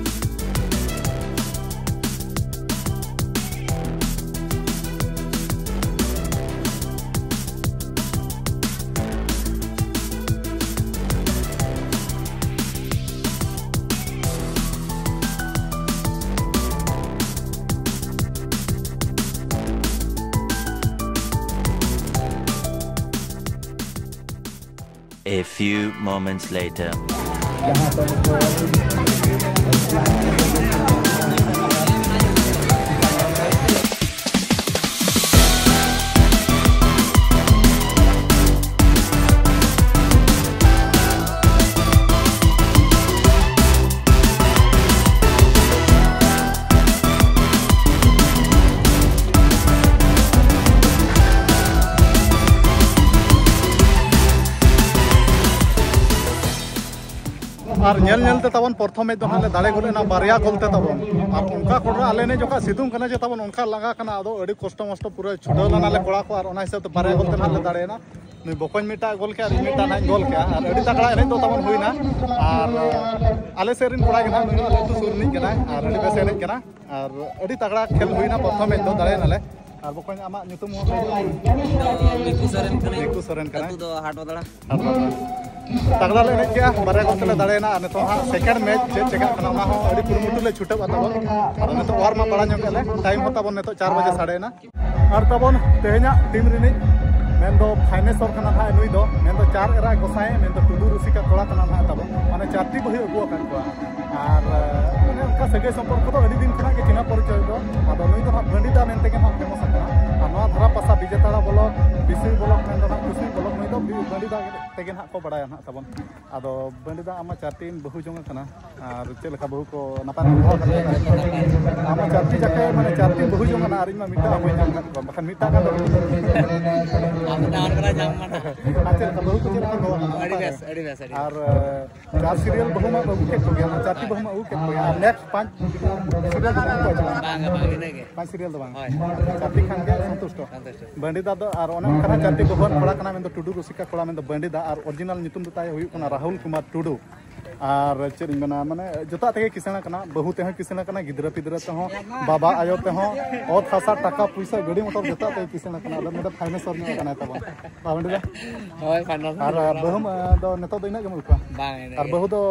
A few moments later. ᱟᱨ ᱧᱮᱞ ᱧᱮᱞ ᱛᱮ ᱛᱟᱵᱚᱱ ᱯᱨᱚᱛᱷᱚᱢ ᱢᱮᱪ ᱫᱚ ᱱᱟᱦᱟᱜ ᱞᱮ ᱫᱟᱲᱮ ᱜᱚᱫ ᱮᱱᱟ ᱵᱟᱨᱭᱟ ᱜᱳᱞ ᱛᱮ ᱛᱟᱵᱚᱱ᱾ ᱟᱨ ᱚᱱᱠᱟ ᱠᱚᱲᱟ ᱟᱞᱮ ᱮᱱᱮᱡ ᱡᱚᱠᱷᱚᱱ ᱥᱤᱛᱩᱝ ᱠᱟᱱᱟ ᱡᱮ ᱛᱟᱵᱚᱱ ᱚᱱᱠᱟ ᱞᱟᱸᱜᱟ ᱠᱟᱱᱟ, ᱟᱫᱚ ᱟᱹᱰᱤ ᱠᱚᱥᱴᱚ ᱢᱚᱥᱴᱚ ᱯᱩᱨᱟᱹ ᱪᱷᱩᱴᱟᱹᱣ ᱞᱮᱱᱟᱞᱮ ᱠᱚᱲᱟ ᱠᱚ, ᱟᱨ ᱚᱱᱟ ᱦᱤᱥᱟᱹᱵ ᱛᱮ ᱵᱟᱨᱭᱟ ᱜᱳᱞ ᱛᱮ ᱱᱟᱦᱟᱜ ᱞᱮ ᱫᱟᱲᱮᱭᱮᱱᱟ᱾ ᱱᱩᱭ ᱵᱚᱠᱚᱧ ᱢᱤᱫᱴᱟᱜ ᱜᱳᱞ ᱠᱮᱜᱼᱟ ᱟᱨ ᱤᱧ ᱢᱤᱫᱴᱟᱜ ᱱᱟᱦᱟᱜ ᱤᱧ ᱜᱳᱞ ᱠᱮᱜᱼᱟ, ᱟᱨ ᱟᱹᱰᱤ ᱛᱟᱜᱲᱟ ᱮᱱᱮᱡ ᱫᱚ ᱛᱟᱵᱚᱱ ᱦᱩᱭᱱᱟ᱾ ᱟᱨ ᱟᱞᱮ ᱥᱮᱫ ᱨᱮᱱ ᱠᱚᱲᱟ ᱜᱮ ᱱᱟᱦᱟᱜ ᱱᱩᱭ ᱟᱞᱮ ᱟᱹᱛᱩ ᱥᱩᱨ ᱨᱤᱱᱤᱡ ᱠᱟᱱᱟᱭ ᱟᱨ ᱟᱹᱰᱤ ᱵᱮᱥ ᱮᱱᱮᱡ ᱠᱟᱱᱟ᱾ ᱟᱨ ᱟᱹᱰᱤ ᱛᱟᱜᱲᱟ ᱠᱷᱮᱞ ᱦᱩᱭᱱᱟ, ᱯᱨᱚᱛᱷᱚᱢ ᱢᱮᱪ ᱫᱚ ᱫᱟᱲᱮᱭᱮᱱᱟᱞᱮ᱾ ᱟᱨ ᱵᱚᱠᱚᱧ, ᱟᱢᱟᱜ ᱧᱩᱛᱩᱢ ᱦᱚᱸ ᱞᱟᱹᱭ ᱛᱟᱵᱚᱱ ᱢᱮ᱾ ᱤᱧ ᱫᱚ ᱢᱤᱠᱩ ᱥᱚᱨᱮᱱ ᱠᱟᱹᱱᱟᱹᱧ᱾ ᱢᱤᱠᱩ ᱥᱚᱨᱮᱱ ᱠᱟᱱᱟᱭ᱾ ᱟᱹᱛᱩ ᱫᱚ ᱦᱟᱴ ᱵᱟᱫᱲᱟ᱾ ᱦᱟᱴ ᱵᱟᱫᱲᱟ᱾ ᱛᱟᱜᱽᱲᱟ ᱞᱮ ᱮᱱᱮᱡ ᱠᱮᱜᱼᱟ, ᱵᱟᱨᱭᱟ ᱜᱚᱞ ᱛᱮᱞᱮ ᱫᱟᱲᱮᱭᱮᱱᱟ᱾ ᱟᱨ ᱱᱤᱛᱚᱜ ᱦᱟᱸᱜ ᱥᱮᱠᱮᱱᱰ ᱢᱮᱪ ᱪᱮᱫ ᱪᱮᱠᱟᱜ ᱠᱟᱱᱟ, ᱚᱱᱟ ᱦᱚᱸ ᱟᱹᱰᱤ ᱠᱩᱨᱩᱢᱩᱴᱩ ᱞᱮ ᱪᱷᱩᱴᱟᱹᱣ ᱛᱟᱵᱚᱱ᱾ ᱟᱫᱚ ᱱᱤᱛᱚᱜ ᱳᱣᱟᱨᱢ ᱟᱯ ᱵᱟᱲᱟ ᱧᱚᱜ ᱠᱮᱫ ᱞᱮ, ᱴᱟᱭᱤᱢ ᱦᱚᱸ ᱛᱟᱵᱚᱱ ᱱᱤᱛᱚᱜ ᱪᱟᱨ ᱵᱟᱡᱮ ᱥᱟᱰᱮᱭᱮᱱᱟ᱾ ᱟᱨ ᱛᱟᱵᱚᱱ ᱛᱮᱦᱮᱧᱟᱜ ᱴᱤᱢ ᱨᱤᱱᱤᱡ ᱢᱮᱱᱫᱚ ᱯᱷᱟᱭᱱᱮᱥᱚᱨ ᱠᱟᱱᱟ ᱱᱟᱦᱟᱜ ᱱᱩᱭ ᱫᱚ, ᱢᱮᱱᱫᱚ ᱪᱟᱨ ᱮᱨᱟ ᱜᱚᱸᱥᱟᱭ, ᱢᱮᱱᱫᱚ ᱴᱩᱰᱩ ᱨᱩᱥᱤᱠᱟ ᱠᱚᱲᱟ ᱠᱟᱱᱟ ᱱᱟᱦᱟᱜ ᱛᱟᱵᱚᱱ᱾ ᱢᱟᱱᱮ ᱪᱟᱨᱴᱤ ᱵᱟᱹᱦᱩᱭ ᱟᱹᱜᱩ ᱟᱠᱟᱫ ᱠᱚᱣᱟ᱾ ᱟᱨ, ᱮ, ᱚᱱᱮ ᱚᱱᱠᱟ ᱥᱟᱹᱜᱟᱹᱭ ᱥᱚᱢᱯᱚᱨᱠᱚ ᱫᱚ ᱟᱹᱰᱤ ᱫᱤᱱ ᱠᱷᱚᱱᱟᱜ ᱜᱮ ᱪᱤᱱᱦᱟᱹ ᱯᱚᱨᱤᱪᱚᱭ ᱫᱚ᱾ ᱟᱫᱚ ᱱᱩᱭ ᱫᱚ ᱱᱟᱦᱟᱜ ᱵᱟᱹᱱᱰᱤᱫᱟ ᱢᱮᱱᱛᱮ ᱜᱮ ᱱᱟᱦᱟᱜ ᱯᱷᱮᱢᱚᱥ ᱟᱠᱟᱱᱟ᱾ ᱟᱨ ᱱᱚᱣᱟ ᱫᱷᱟᱨᱟ ᱯᱟᱥᱟ ᱵᱤᱡᱮᱛᱟᱲᱟ ᱵᱚᱞᱚ, ᱵᱤᱥᱩᱭ ᱵᱚᱞᱚ, ᱢᱮᱱᱫᱚ ᱱᱟᱦᱟᱜ ᱠᱩᱥᱩᱭ ᱵᱚᱞᱚ, ᱱᱩᱭ ᱫᱚ ᱵᱟᱹᱱᱰᱤᱫᱟ ᱛᱮᱜᱮ ᱱᱟᱦᱟᱜ ᱠᱚ ᱵᱟᱲᱟᱭᱟ ᱱᱟᱦᱟᱜ ᱛᱟᱵᱚᱱ᱾ ᱟᱫᱚ ᱵᱟᱹᱱᱰᱤᱫᱟ, ᱟᱢ ᱢᱟ ᱪᱟᱨᱴᱤᱢ ᱵᱟᱹᱦᱩ ᱡᱚᱝ ᱟᱠᱟᱱᱟ, ᱟᱨ ᱪᱮᱫ ᱞᱮᱠᱟ ᱵᱟᱹᱦᱩ ᱠᱚ ᱱᱟᱯᱟᱭ ᱱᱟᱯᱟᱭ ᱠᱚ ᱦᱚᱦᱚ ᱟᱠᱟᱫ ᱢᱮᱭᱟ? ᱟᱢ ᱢᱟ ᱪᱟᱨᱴᱤ ᱡᱟᱠᱮ, ᱢᱟᱱᱮ ᱪᱟᱨᱴᱤᱢ ᱵᱟᱹᱦᱩ ᱡᱚᱝ ᱟᱠᱟᱱᱟ, ᱟᱨ ᱤᱧ ᱢᱟ ᱢᱤᱫᱴᱟᱝ ᱦᱚᱸ ᱵᱟᱹᱧ ᱧᱟᱢ ᱟᱠᱟᱫ ᱠᱚᱣᱟ, ᱵᱟᱠᱷᱟᱱ ᱢᱤᱫᱴᱟᱝ ᱜᱟᱱ ᱫᱚ ᱟᱢ ᱫᱚ ᱚᱱᱠᱟ ᱧᱟᱢ ᱢᱟ ᱱᱟᱦᱟᱜ᱾ ᱟᱨ ᱪᱮᱫ ᱞᱮᱠᱟ ᱵᱟᱹᱦᱩ ᱠᱚ ᱪᱮᱫ ᱞᱮᱠᱟ ᱠᱚ ᱦᱚᱦᱚ ᱟᱠᱟᱫ ᱢᱮᱭᱟ? ᱟᱹᱰᱤ ᱵᱮᱥ, ᱟᱹᱰᱤ ᱵᱮᱥ, ᱟᱹᱰᱤ ᱵᱮᱥ᱾ ᱟᱨ, ᱪᱟᱨ ᱥᱤᱨᱤᱭᱟᱞ ᱵᱟᱹᱦᱩ ᱢᱟ ᱟᱹᱜᱩ ᱠᱮᱫ ᱠᱚᱜᱮᱭᱟ, ᱪᱟᱨᱴᱤ ᱵᱟᱹᱦᱩ ᱢᱟ ᱟᱹᱜᱩ ᱠᱮᱫ ᱠᱚᱜᱮᱭᱟ, ᱟᱨ ᱱᱮᱠᱥᱴ ᱯᱟᱸᱪ ᱥᱤᱨᱤᱭᱟᱞ ᱫᱚ ᱵᱟᱝ ᱠᱚ ᱟᱹᱜᱩ ᱠᱟᱫᱟ? ᱵᱟᱝ, ᱵᱟᱝ, ᱤᱱᱟᱹᱜᱮ᱾ ᱯᱟᱸᱪ ᱥᱤᱨᱤᱭᱟᱞ ᱫᱚ ᱵᱟᱝ? ᱦᱳᱭ᱾ ᱪᱟᱨᱴᱤ ᱠᱷᱟᱱ ᱜᱮ ᱥᱚᱱᱛᱩᱥᱴᱚ? ᱥᱚᱱᱛᱩᱥᱴᱚ᱾ ᱵᱟᱹᱱᱰᱤᱫᱟ ᱫᱚ, ᱟᱨ ᱚᱱᱮ ᱚᱱᱠᱟ ᱪᱟᱨᱴᱤ ᱵᱟᱹᱦᱩᱣᱟᱱ ᱠᱚᱲᱟ ᱠᱟᱱᱟ, ᱢᱮᱱᱫᱚ ᱴᱩᱰᱩ ᱨᱩᱥᱤᱠᱟ ᱠᱚᱲᱟ, ᱢᱮᱱᱫᱚ ᱵᱟᱹᱱᱰᱤᱫᱟ, ᱟᱨ ᱚᱨᱤᱡᱤᱱᱟᱞ ᱧᱩᱛᱩᱢ ᱫᱚ ᱛᱟᱭ ᱦᱩᱭᱩᱜ ᱠᱟᱱᱟ ᱨᱟᱦᱩᱞ ᱠᱩᱢᱟᱨ ᱴᱩᱰᱩ᱾ ᱟᱨ ᱪᱮᱫ ᱤᱧ ᱢᱮᱱᱟ, ᱢᱟᱱᱮ ᱡᱚᱛᱚᱣᱟᱜ ᱛᱮᱜᱮ ᱠᱤᱥᱟᱹᱬ ᱠᱟᱱᱟ, ᱵᱟᱹᱦᱩ ᱛᱮᱦᱚᱸ ᱠᱤᱥᱟᱹᱬ ᱠᱟᱱᱟ, ᱜᱤᱫᱽᱨᱟᱹ ᱯᱤᱫᱽᱨᱟᱹ ᱛᱮᱦᱚᱸ, ᱵᱟᱵᱟ ᱟᱭᱳ ᱛᱮᱦᱚᱸ, ᱚᱛ ᱦᱟᱥᱟ, ᱴᱟᱠᱟ ᱯᱩᱭᱥᱟᱹ, ᱜᱟᱹᱰᱤ ᱢᱚᱴᱚᱨ, ᱡᱚᱛᱚᱣᱟᱜ ᱛᱮᱜᱮ ᱠᱤᱥᱟᱹᱬ ᱠᱟᱱᱟ᱾ ᱟᱫᱚ ᱱᱚᱰᱮ ᱯᱷᱟᱭᱱᱮᱥᱚᱨ ᱧᱚᱜ ᱠᱟᱱᱟᱭ ᱛᱟᱵᱚᱱ᱾ ᱵᱟᱹᱱᱰᱤᱫᱟ? ᱦᱳᱭ, ᱯᱷᱟᱭᱱᱮᱥᱚᱨ ᱟᱨ ᱧᱚᱜ ᱠᱟᱱᱟ᱾ ᱵᱟᱹᱦᱩ ᱢᱟ ᱫᱚ ᱱᱤᱛᱚᱜ ᱫᱚ ᱤᱱᱟᱹᱜ ᱜᱮᱢ ᱟᱹᱜᱩ ᱠᱚᱣᱟ? ᱵᱟᱝ, ᱤᱱᱟᱹᱜ ᱟᱨ ᱜᱮ᱾ ᱵᱟᱹᱦᱩ ᱫᱚ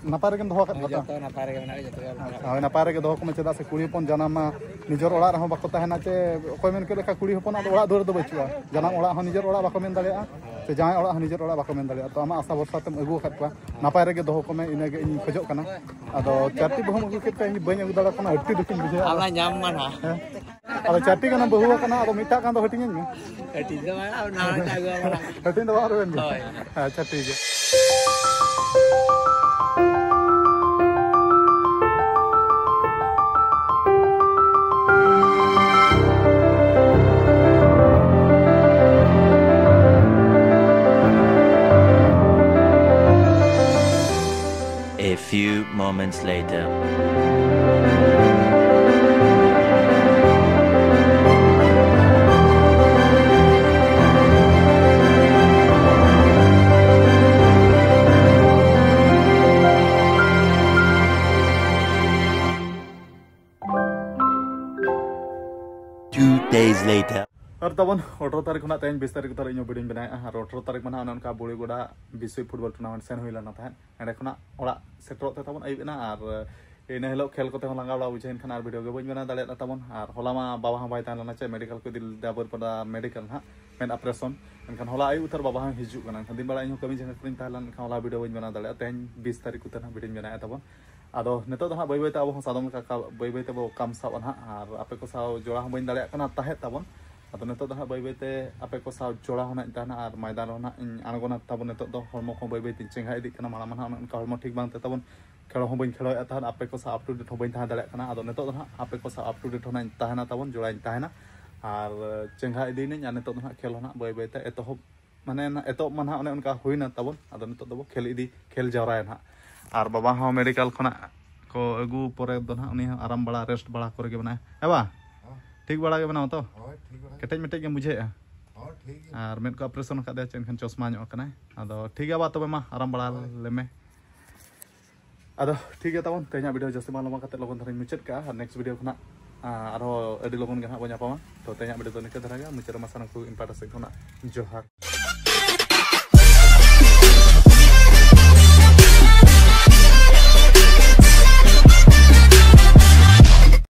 ᱱᱟᱯᱟᱭ ᱨᱮᱜᱮᱢ ᱫᱚᱦᱚ ᱟᱠᱟᱫ ᱠᱚᱣᱟ ᱛᱚ? ᱡᱚᱛᱚ ᱱᱟᱯᱟᱭ ᱨᱮᱜᱮ ᱢᱮᱱᱟᱜ ᱞᱮᱭᱟ, ᱡᱚᱛᱚ ᱜᱮ ᱱᱟᱯᱟᱭ᱾ ᱟᱪᱪᱷᱟ, ᱦᱳᱭ, ᱱᱟᱯᱟᱭ ᱨᱮᱜᱮ ᱫᱚᱦᱚ ᱠᱚᱢᱮ, ᱪᱮᱫᱟᱜ ᱥᱮ ᱠᱩᱲᱤ ᱦᱚᱯᱚᱱ ᱡᱟᱱᱟᱢ ᱢᱟ ᱱᱤᱡᱮᱨ ᱚᱲᱟᱜ ᱨᱮᱦᱚᱸ ᱵᱟᱠᱚ ᱛᱟᱦᱮᱱᱟ, ᱪᱮ ᱚᱠᱚᱭ ᱢᱮᱱ ᱠᱮᱫ ᱞᱮᱠᱟ ᱠᱩᱲᱤ ᱦᱚᱯᱚᱱᱟᱜ ᱫᱚ ᱚᱲᱟᱜ ᱫᱩᱣᱟᱹᱨ ᱫᱚ ᱵᱟᱹᱪᱩᱜᱼᱟ, ᱡᱟᱱᱟᱢ ᱚᱲᱟᱜ ᱦᱚᱸ ᱱᱤᱡᱮᱨ ᱚᱲᱟᱜ ᱵᱟᱠᱚ ᱢᱮᱱ ᱫᱟᱲᱮᱭᱟᱜᱼᱟ, ᱥᱮ ᱡᱟᱶᱟᱭ ᱚᱲᱟᱜ ᱦᱚᱸ ᱱᱤᱡᱮᱨ ᱚᱲᱟᱜ ᱵᱟᱠᱚ ᱢᱮᱱ ᱫᱟᱲᱮᱭᱟᱜᱼᱟ᱾ ᱛᱚ, ᱟᱢᱟᱜ ᱟᱥᱟ ᱵᱷᱚᱨᱥᱟ ᱛᱮᱢ ᱟᱹᱜᱩ ᱟᱠᱟᱫ ᱠᱚᱣᱟ, ᱱᱟᱯᱟᱭ ᱨᱮᱜᱮ ᱫᱚᱦᱚ ᱠᱚᱢᱮ, ᱤᱱᱟᱹᱜᱮ ᱤᱧ ᱠᱷᱚᱡᱚᱜ ᱠᱟᱱᱟ᱾ ᱟᱫᱚ ᱪᱟᱨᱴᱤ ᱵᱟᱹᱦᱩᱢ ᱟᱹᱜᱩ ᱠᱮᱫ ᱠᱚᱣᱟ, ᱤᱧ ᱵᱟᱹᱧ ᱟᱹᱜᱩ ᱫᱟᱲᱮᱭᱟᱜ ᱠᱟᱱᱟ, ᱟᱹᱰᱤ ᱫᱩᱠᱤᱧ ᱵᱩᱡᱷᱟᱹᱣᱟ᱾ ᱟᱢ ᱞᱟᱝ ᱧᱟᱢ ᱢᱟ ᱱᱟᱦᱟᱜ᱾ ᱦᱮᱸ? ᱟᱫᱚ ᱪᱟᱨᱴᱤ ᱜᱟᱱᱮᱢ ᱵᱟᱹᱦᱩ ᱟᱠᱟᱱᱟ, ᱟᱫᱚ ᱢᱤᱫᱴᱟᱝ ᱜᱟᱱ ᱫᱚ ᱦᱟᱹᱴᱤᱧᱟᱹᱧ ᱢᱮ᱾ ᱦᱟᱹᱴᱤᱧ ᱫᱚ ᱵᱟᱝ, ᱟᱨ ᱱᱟᱣᱟ ᱢᱤᱫᱴᱟᱝ ᱟᱹᱜᱩ ᱟᱢ ᱱᱟᱦᱟᱜ᱾ ᱦᱟᱹᱴᱤᱧ ᱫᱚ ᱵᱟᱝ ᱨᱮᱵᱮᱱ ᱜᱮ? ᱦᱳᱭ᱾ ᱟᱪᱪᱷᱟ, ᱴᱷᱤᱠ ᱜᱮᱭᱟ᱾ A few moments later. Two days later. ᱟᱨ ᱛᱟᱵᱚᱱ ᱟᱴᱷᱨᱚ ᱛᱟᱹᱨᱤᱠᱷ ᱠᱷᱚᱱᱟᱜ ᱛᱮᱦᱮᱧ ᱵᱤᱥ ᱛᱟᱹᱨᱤᱠᱷ ᱩᱛᱟᱹᱨ ᱤᱧ ᱦᱚᱸ ᱵᱷᱤᱰᱤᱭᱳᱧ ᱵᱮᱱᱟᱣᱮᱫᱼᱟ᱾ ᱟᱨ ᱟᱴᱷᱨᱚ ᱛᱟᱹᱨᱤᱠᱷ ᱢᱟ ᱱᱟᱦᱟᱜ ᱚᱱᱮ ᱚᱱᱠᱟ ᱵᱩᱲᱤ ᱜᱚᱰᱟ ᱵᱤᱥᱥᱚᱭ ᱯᱷᱩᱴᱵᱚᱞ ᱴᱩᱨᱱᱟᱢᱮᱱᱴ ᱥᱮᱱ ᱦᱩᱭ ᱞᱮᱱᱟ ᱛᱟᱦᱮᱸᱫ᱾ ᱮᱸᱰᱮ ᱠᱷᱚᱱᱟᱜ ᱚᱲᱟᱜ ᱥᱮᱴᱮᱨᱚᱜ ᱛᱮ ᱛᱟᱵᱚᱱ ᱟᱹᱭᱩᱵ ᱮᱱᱟ᱾ ᱟᱨ ᱤᱱᱟᱹ ᱦᱤᱞᱳᱜ ᱠᱷᱮᱞ ᱠᱚᱛᱮ ᱦᱚᱸ ᱞᱟᱸᱜᱟ ᱵᱟᱲᱟ ᱵᱩᱡᱷᱟᱹᱣᱮᱱ ᱠᱷᱟᱱ ᱟᱨ ᱵᱷᱤᱰᱤᱭᱳ ᱜᱮ ᱵᱟᱹᱧ ᱵᱮᱱᱟᱣ ᱫᱟᱲᱮᱭᱟᱫᱟ ᱛᱟᱵᱚᱱ᱾ ᱟᱨ ᱦᱚᱞᱟ ᱢᱟ ᱵᱟᱵᱟ ᱦᱚᱸ ᱵᱟᱭ ᱛᱟᱦᱮᱸ ᱞᱮᱱᱟ, ᱪᱮᱫ ᱢᱮᱰᱤᱠᱮᱞ ᱠᱚ ᱤᱫᱤ ᱞᱮᱫᱮᱭᱟ ᱵᱟᱹᱨᱯᱟᱫᱟ ᱢᱮᱰᱤᱠᱮᱞ ᱱᱟᱦᱟᱜ, ᱢᱮᱫ ᱚᱯᱟᱨᱮᱥᱚᱱ᱾ ᱮᱱᱠᱷᱟᱱ ᱦᱚᱞᱟ ᱟᱹᱭᱩᱵ ᱩᱛᱟᱹᱨ ᱵᱟᱵᱟ ᱦᱚᱸ ᱦᱤᱡᱩᱜ ᱠᱟᱱᱟ᱾ ᱮᱱᱠᱷᱟᱱ ᱫᱤᱱ ᱵᱮᱲᱟ ᱤᱧ ᱦᱚᱸ ᱠᱟᱹᱢᱤ ᱡᱟᱸᱜᱟ ᱠᱚᱨᱮᱧ ᱛᱟᱦᱮᱸ ᱞᱮᱱ, ᱮᱱᱠᱷᱟᱱ ᱦᱚᱞᱟ ᱵᱷᱤᱰᱤᱭᱳ ᱵᱟᱹᱧ ᱵᱮᱱᱟᱣ ᱫᱟᱲᱮᱭᱟᱜᱼᱟ᱾ ᱛᱮᱦᱮᱧ ᱵᱤᱥ ᱛᱟᱹᱨᱤᱠᱷ ᱩᱛᱟᱹᱨ ᱱᱟᱦᱟᱜ ᱵᱷᱤᱰᱤᱭᱳᱧ ᱵᱮᱱᱟᱣᱮᱫᱼᱟ ᱛᱟᱵᱚᱱ᱾ ᱟᱫᱚ ᱱᱤᱛᱚᱜ ᱫᱚ ᱦᱟᱸᱜ ᱵᱟᱹᱭ ᱵᱟᱹᱭ ᱛᱮ ᱟᱵᱚ ᱦᱚᱸ ᱥᱟᱫᱚᱢ ᱞᱮᱠᱟ ᱠᱟ- ᱵᱟᱹᱭ ᱵᱟᱹᱭ ᱛᱮᱵᱚ ᱠᱟᱢ ᱥᱟᱵᱼᱟ ᱱᱟᱦᱟᱜ᱾ ᱟᱨ ᱟᱯᱮ ᱠᱚ ᱥᱟᱶ ᱡᱚᱲᱟᱣ ᱦᱚᱸ ᱵᱟᱹᱧ ᱫᱟᱲᱮᱭᱟᱜ ᱠᱟᱱᱟ ᱛᱟᱦᱮᱸᱫ ᱛᱟᱵᱚᱱ᱾ ᱟᱫᱚ ᱱᱤᱛᱚᱜ ᱫᱚ ᱦᱟᱸᱜ ᱵᱟᱹᱭ ᱵᱟᱹᱭ ᱛᱮ ᱟᱯᱮ ᱠᱚ ᱥᱟᱶ ᱡᱚᱲᱟᱣ ᱦᱚᱸ ᱱᱟᱦᱟᱜ ᱤᱧ ᱛᱟᱦᱮᱱᱟ ᱟᱨ ᱢᱚᱭᱫᱟᱱ ᱨᱮᱦᱚᱸ ᱱᱟᱦᱟᱜ ᱤᱧ ᱟᱬᱜᱚᱱᱟ ᱛᱟᱵᱚᱱ᱾ ᱱᱤᱛᱚᱜ ᱫᱚ ᱦᱚᱲᱢᱚ ᱠᱚᱦᱚᱸ ᱵᱟᱹᱭ ᱵᱟᱹᱭ ᱛᱤᱧ ᱪᱮᱸᱜᱷᱟ ᱤᱫᱤᱜ ᱠᱟᱱᱟ᱾ ᱢᱟᱲᱟᱝ ᱢᱟ ᱱᱟᱦᱟᱜ ᱚᱱᱮ ᱚᱱᱠᱟ ᱦᱚᱲᱢᱚ ᱴᱷᱤᱠ ᱵᱟᱝ ᱛᱟᱦᱮᱸ ᱛᱟᱵᱚᱱ, ᱠᱷᱮᱞ ᱦᱚᱸ ᱵᱟᱹᱧ ᱠᱷᱮᱞ ᱫᱟᱲᱮᱭᱟᱜ ᱛᱟᱦᱮᱸᱫ, ᱟᱯᱮ ᱠᱚ ᱥᱟᱶ up to date ᱦᱚᱸ ᱵᱟᱹᱧ ᱛᱟᱦᱮᱸ ᱫᱟᱲᱮᱭᱟᱜ ᱠᱟᱱᱟ᱾ ᱟᱫᱚ ᱱᱤᱛᱚᱜ ᱫᱚ ᱦᱟᱸᱜ ᱟᱯᱮ ᱠᱚ ᱥᱟᱶ up to date ᱦᱚᱸ ᱱᱟᱦᱟᱜ ᱤᱧ ᱛᱟᱦᱮᱱᱟ ᱛᱟᱵᱚᱱ, ᱡᱚᱲᱟᱣ ᱤᱧ ᱛᱟᱦᱮᱱᱟ᱾ ᱟᱨ ᱪᱮᱸᱜᱷᱟ ᱤᱫᱤᱭᱮᱱᱟᱹᱧ᱾ ᱟᱨ ᱱᱤᱛᱚᱜ ᱫᱚ ᱦᱟᱸᱜ ᱠᱷᱮᱞ ᱦᱚᱸ ᱱᱟᱦᱟᱜ ᱵᱟᱹᱭ ᱵᱟᱹᱭ ᱛᱮ ᱮᱛᱚᱦᱚᱵ, ᱢᱟᱱᱮ ᱱᱟ- ᱮᱛᱚᱦᱚᱵ ᱢᱟ ᱱᱟᱦᱟᱜ ᱚᱱᱮ ᱚᱱᱠᱟ ᱦᱩᱭᱱᱟ ᱛᱟᱵᱚᱱ᱾ ᱟᱫᱚ ᱱᱤᱛᱚᱜ ᱫᱚᱵᱚ ᱠᱷᱮᱞ ᱤᱫᱤ, ᱠᱷᱮᱞ ᱡᱟᱣᱨᱟᱭᱟ ᱱᱟᱦᱟᱜ᱾ ᱟᱨ ᱵᱟᱵᱟ ᱦᱚᱸ ᱢᱮᱰᱤᱠᱮᱞ ᱠᱷᱚᱱᱟᱜ ᱠᱚ ᱟᱹᱜᱩ ᱯᱚᱨᱮ ᱫᱚ ᱱᱟᱦᱟᱜ ᱩᱱᱤ ᱦᱚᱸ ᱟᱨᱟᱢ ᱵᱟᱲᱟ, ᱨᱮᱥᱴ ᱵᱟᱲᱟ ᱠᱚᱨᱮ ᱜᱮ ᱢᱮᱱᱟᱭᱟ᱾ ᱦᱮᱸ ᱵᱟ? ᱦᱚᱸ᱾ ᱴᱷᱤᱠ ᱵᱟᱲᱟ ᱜᱮ ᱢᱮᱱᱟᱢᱟ ᱛᱚ? ᱦᱳᱭ, ᱴᱷᱤᱠ ᱵᱟᱲᱟ ᱜᱮ᱾ ᱠᱮᱴᱮᱡ ᱢᱮᱴᱮᱡ ᱜᱮᱢ ᱵᱩᱡᱷᱟᱹᱣᱮᱫᱼᱟ? ᱦᱚᱸ, ᱴᱷᱤᱠ ᱜᱮᱭᱟ᱾ ᱟᱨ ᱢᱮᱫ ᱠᱚ ᱚᱯᱟᱨᱮᱥᱚᱱ ᱟᱠᱟᱫᱮᱭᱟ, ᱪᱮᱫ ᱮᱱᱠᱷᱟᱱ ᱪᱚᱥᱢᱟ ᱧᱚᱜ ᱟᱠᱟᱱᱟᱭ᱾ ᱟᱫᱚ ᱴᱷᱤᱠ ᱜᱮᱭᱟ ᱵᱟ, ᱛᱚᱵᱮ ᱢᱟ ᱟᱨᱟᱢ ᱵᱟᱲᱟ ᱦᱳᱭ᱾ ᱞᱮᱢᱮ᱾ ᱟᱫᱚ ᱴᱷᱤᱠ ᱜᱮᱭᱟ ᱛᱟᱵᱚᱱ, ᱛᱮᱦᱮᱧᱟᱜ ᱵᱷᱤᱰᱤᱭᱳ ᱡᱟᱹᱥᱛᱤ ᱵᱟᱝ ᱞᱚᱢᱵᱟ ᱠᱟᱛᱮ ᱞᱚᱜᱚᱱ ᱫᱷᱟᱨᱟᱧ ᱢᱩᱪᱟᱹᱫ ᱠᱟᱜᱼᱟ᱾ ᱟᱨ ᱱᱮᱠᱥᱴ ᱵᱷᱤᱰᱤᱭᱳ ᱠᱷᱚᱱᱟᱜ, ᱟᱸ, ᱟᱨᱦᱚᱸ ᱟᱹᱰᱤ ᱞᱚᱜᱚᱱ ᱜᱮ ᱱᱟᱦᱟᱜ ᱵᱚᱱ ᱧᱟᱯᱟᱢᱟ᱾ ᱛᱚ ᱛᱮᱦᱮᱧᱟᱜ ᱵᱷᱤᱰᱤᱭᱳ ᱫᱚ ᱱᱤᱝᱠᱟᱹ ᱫᱷᱟᱨᱟ ᱜᱮ᱾ ᱢᱩᱪᱟᱹᱫ ᱨᱮ ᱢᱟ ᱥᱟᱱᱟᱢ ᱠᱚ ᱤᱧ ᱯᱟᱦᱴᱟ ᱥᱮᱫ ᱠᱷᱚᱱᱟᱜ ᱡᱚᱦᱟᱨ᱾